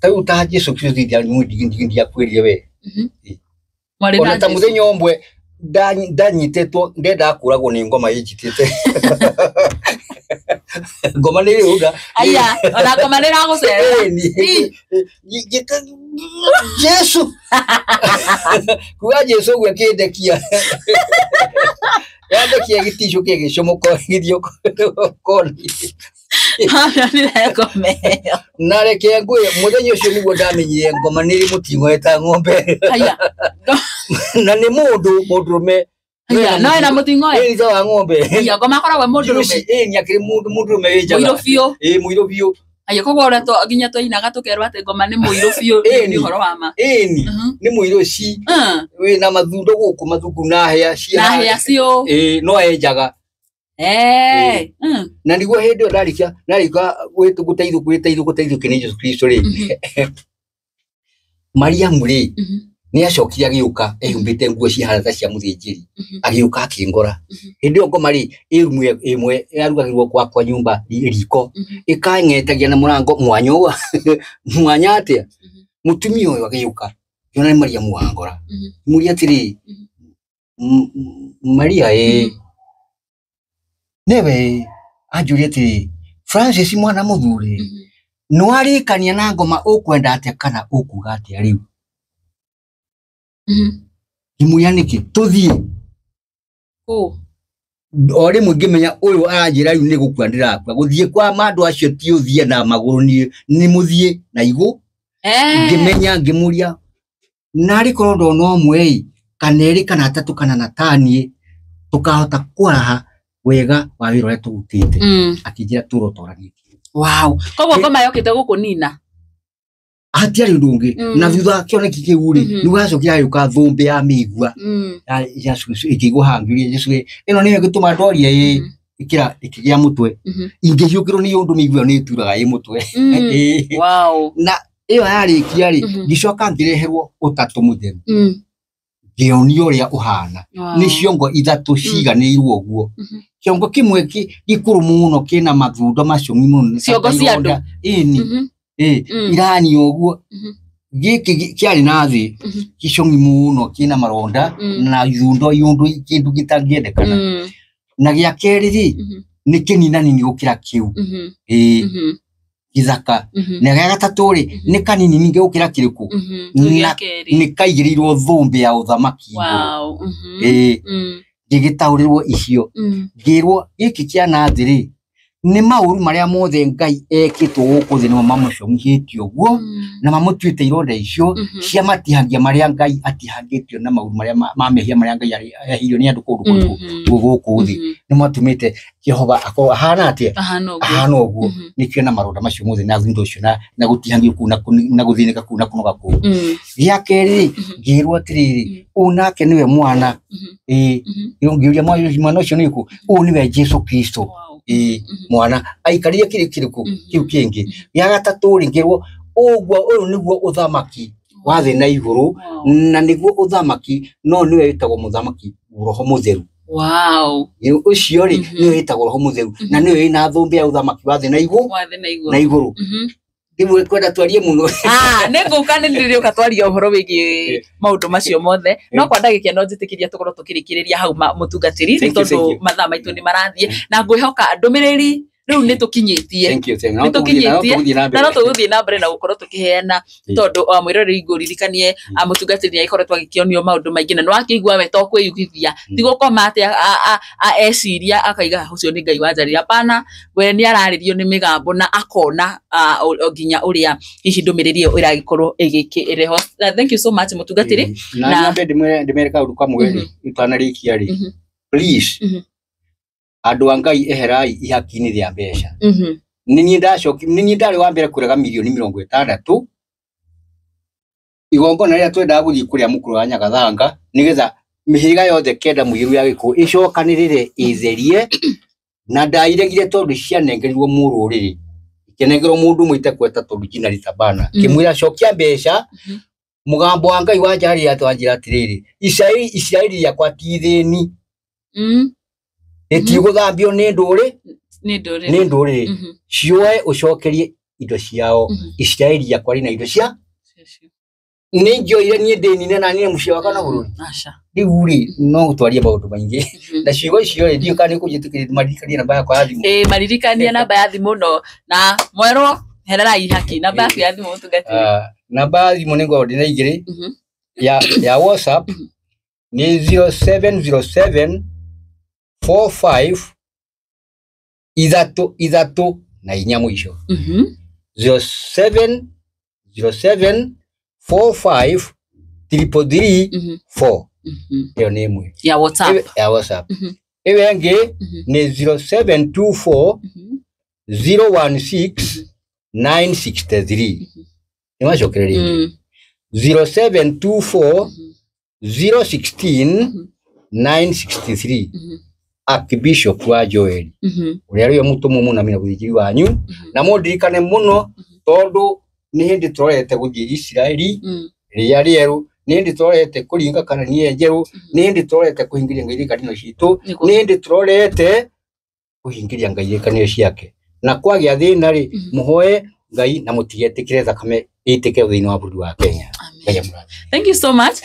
tarĩu ta Jesu Kristo ndiakwĩrire we. Ona ta mũthenya ũmwe ndanyitĩtwo ndendaga kũragwo nĩ ngoma ĩnjitĩte. Ngoma nĩ ĩrĩ. Aya, ona ngoma nĩ ĩragũcerera. Jesu. Kuga Jesu ũguo akĩndekia. Yandekia gĩticũ kĩgĩcomũka gĩthiĩ koni. Na reke ngwĩre mũthenya ũcio nĩguo ndamenyire ngoma nĩ ĩrĩ mũting'oe ta ng'ombe. Na nĩ mũndũ mũndũrũme. No ena mũting'oe? Ĩĩ, ta wa ng'ombe. Aya, ngoma akoragwo e mũndũrũme? Ĩĩ, nĩ akĩrĩ mũndũrũme wĩ njaga. Mũirũ biũ? Ĩĩ, mũirũ biũ. Aya, koguo ũrĩa nginya twainaga tũkerwo atĩ ngoma nĩ mũirũ biũ, nĩ ũhoro wa ma? Ĩĩ, nĩ mũirũ ci. Wĩna mathundo gũkũ, mathungu na hĩa ci. Na hĩa ciũ. Ĩĩ, no enjaga. Na nĩguo hĩndĩ ĩyo ndarĩkia gũteithũkio nĩ Jesu Kristo rĩ, Mariamu rĩ nĩ acokire agĩũka ehumbĩte nguo cihana ta cia mũthĩnjĩri, agĩũka akĩngora. Hĩndĩ ĩyo ngoma rĩ ĩ rumu ĩmwe yarugagĩrwo gwakwa nyũmba riko, ĩkang'etagia na mũrango mwanya mwanya atĩa. Mũtumia ũyũ agĩũka ngĩona nĩ Mariamu wangora, ngĩmũria atĩrĩ, Maria ĩ newe, anjũria atĩrĩ, Francis mwana mũthure, nĩwarĩkania na ngoma ũkwenda atĩa kana ũkuga atĩa rĩu? Ngĩmũria nĩkĩ, tũthiĩ. O rĩmwe ngĩmenya ũyũ aranjĩra rĩu nĩ gũkua ndĩrakua, gũthiĩ kwa andũ acio ti ũthiĩ na magũrũ, nĩ mũthiĩ na igũ. Ngĩmenya ngĩmũria, narĩ korwo ndona ũmwe ĩ, kana erĩ kana atatũ kana na taniĩ, tũkahota kwaraha wega wa wĩra ũrĩa tũrutĩte. Akĩnjĩra tũrwo twaranĩtie. Wow. Koguo ngoma yokĩte gũkũnina? Hatiarĩ ũndũ ũngĩ. Na thutha wa kĩoneki kĩu rĩ, nĩ gwacokire hagĩũka thũmbĩ ya mĩigua. Ĩkĩigwo haha, ngĩũria Jesu ĩno nĩyo ĩgĩtũma ndorie ĩ, ĩkĩra ĩkĩgĩa mũtwe. Ingĩhiũkĩrwo nĩ ũndũ mĩigua ĩyo nĩ ĩturaga ĩ mũtwe. Wow. Na ĩyo yarĩkia rĩ, ngĩcoka ngĩreherwo ũtatũ mũtheru. Ngĩonio ũrĩa ũhana. Nĩ ciongo ithatũ ciganĩirwo ũguo. Kĩongo kĩmwe gĩkũrũ mũno kĩna mathundo macong'i mũno. Ciongo cia andũ. Ĩni. Irani ũguo. Gĩkĩ kĩarĩ na thĩ, gĩcong'i mũno kĩna maronda na ithundo iũndũ kĩndũ gĩtangĩendekana. Na gĩa kerĩ rĩ, nĩ kĩninanini gũkĩra kĩu. Ĩĩ, gĩthaka. Na gĩa gatatũ rĩ, nĩ kanini ningĩ gũkĩra kĩrĩkũ? Na nĩ kaigĩrĩirwo thũmbĩ ya ũthamaki igũrũ. Ĩĩ, ngĩgĩtaũrĩrwo icio. Ngĩrwo gĩkĩ kĩa na thĩ rĩ, nĩ maũru marĩa mothe Ngai ekĩtwo gũkũ thĩ nĩmo mamũcong'ithĩtie ũguo, na mamũtuĩte ironda icio cia matihangia marĩa Ngai atihangĩtio na maũru marĩa ma mehia marĩa Ngai ehirio nĩ andũ kũndũ gũkũ thĩ. Nĩ matũmĩte Jehova akorwo ahana atĩa? Ahana ũguo. Nĩkĩo na maronda macio mothe na thundo ũcio na gũtihangio kũu na gũthĩnĩka kũu na kũnoga kũu. Gĩa kerĩ rĩ, ngĩrwo atĩrĩrĩ, ũyũ nake nĩwe mwana. Ĩĩ, ngĩũria mwana ũcio nĩ ũrĩkũ? Ũyũ nĩwe Jesu Kristo. Ĩĩ, mwana aikarire kĩrĩ kĩrĩkũ kĩu kĩngĩ. Gĩa gatatũ rĩ, ngĩrwo ũguo ũyũ nĩguo ũthamaki wa thĩ na igũrũ, na nĩguo ũthamaki no nĩwe wĩtagwo mũthamaki Roho Mũtheru. Wow. Ũcio rĩ nĩwe wĩtagwo Roho Mũtheru, na nĩwe wĩna thũmbĩ ya ũthamaki wa thĩ na igũrũ. Na igũrũ. Ndimwe kwenda twarie mũno. Nĩ ngũka nĩ ndĩrĩũka twarie ũhoro wĩgiĩ maũndũ macio mothe. No kwa ndagĩka no njĩtĩkĩria tũkorwo tũkĩrĩkĩrĩria hau mũtungatĩri, nĩ tondũ mathaa maitũ nĩ marathiĩ, na ngwĩhoka ndũmĩrĩri Rĩu nĩ tũkinyĩtie. Thank you, thank you. Nĩ tũkinyĩtie. Na Na no tũgũthiĩ na mbere na gũkorwo tũkĩheana tondũ mwĩroreri ngũririkanie mũtungatĩri nĩ agĩkoretwo agĩkĩonio maũndũ maingĩ na nĩ wakĩigua we to kwĩyugithia ti gũkoma atĩ eciria akaiga ũcio nĩ Ngai wanjarĩria. Hapana, we nĩ ararĩrio nĩ mĩgambo na akona nginya ũrĩa hihi ndũmĩrĩri ĩyo ĩragĩkorwo ĩgĩkĩreho. Thank you so much mũtungatĩri. Na nyambe ndĩmere kaũndũ kamwe rĩ itanarĩkia rĩ, please andũ a Ngai eherai ihaki-inĩ rĩa mbeca. Nĩ niĩ ndacoki, nĩ niĩ ndarĩ wa mbere kũrega mirioni 60 igongona rĩrĩa twendaga gũthiĩ kũrĩa mũkũrũ wa Nyagathanga nĩgetha mĩhĩrĩga yothe 9 mũiyũru ya Gĩkũyũ ĩcokanĩrĩre ĩtherie, na ndairegire tondũ cianengerirwo mũrũrĩrĩ ikĩnengerwo mũndũ ũmwe itekweta tondũ jina ritabana kĩmwĩra cokia mbeca. Mũgambo wa Ngai wanjarĩria atwanjĩra atĩrĩrĩ, Isiraeli rĩakwa ti ithĩni, rĩtigũthambio nĩ ndũrĩ, nĩ ndũrĩrĩ, cioe ũcokerie indo ciao. Isiraeli rĩakwa rĩna indo cia nĩ njũire niĩ ndĩnine na niĩ mũciĩ wakwa na bũrũri. Rĩu rĩ no twarie maũndũ maingĩ na ciugo icio rĩ ndiũĩ kana nĩ ũkũnjĩtĩkĩria maririkanie namba yakwa ya thimũ. Maririkanie namba ya thimũ no na mwerwo hererai haki namba yaku ya thimũ mũtungatĩri. Namba ya thimũ nĩ ngoragwo ndĩna igĩrĩ ya WhatsApp nĩ 0707 45 3 3 na 4 mũico. 0707 45 333 4. Ĩyo nĩ ĩmwe ya WhatsApp. Ya WhatsApp. Ĩyo ĩngĩ nĩ 0724 016 963. Nĩ wacokere rĩngĩ. 0724 016 963. Archbishop wa Joel ũrĩa rĩo mũtũmwo mũnami na mũthĩnjĩri wanyu, na mũndirikane mũno tondũ nĩ hĩndĩ tũrorete gũthiĩ Isiraeli rĩrĩa rĩerũ, nĩ hĩndĩ tũrorete kũringa Kanani njerũ, nĩ hĩndĩ tũrorete kũhingĩria Ngai irĩkanĩro citũ, nĩ hĩndĩ tũrorete kũhingĩria Ngai irĩkanĩro ciake. Na kwagĩa thĩna rĩ, mũhoe Ngai na mũtigetĩkĩre thakame ĩitĩke thĩinĩ wa bũrũri wa Kenya. Thank you so much.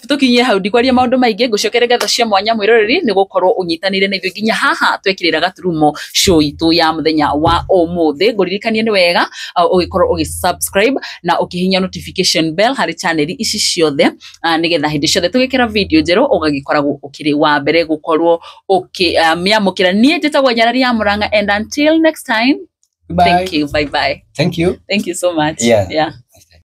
Tukinyie hau ndikwaria maundu maingi ngucokere ngatho cia mwanya mwiroreri ni gukorwo unyitanire na ithuĩ nginya haha twekirira gaturumo show itu ya muthenya wa umuthi. Nguririkanie ni wega ugikorwo ugi subscribe na ukihinya notification bell hari channel ici ciothe nigetha hindi ciothe tugikira video njeru ugagikoragwo ukiri wa mbere gukorwo ukimiamukira. Nie njitagwo Nyarari ya Murang'a, and until next time. Bye. Thank you. Bye bye. Thank you. Thank you so much. Yeah. Yeah.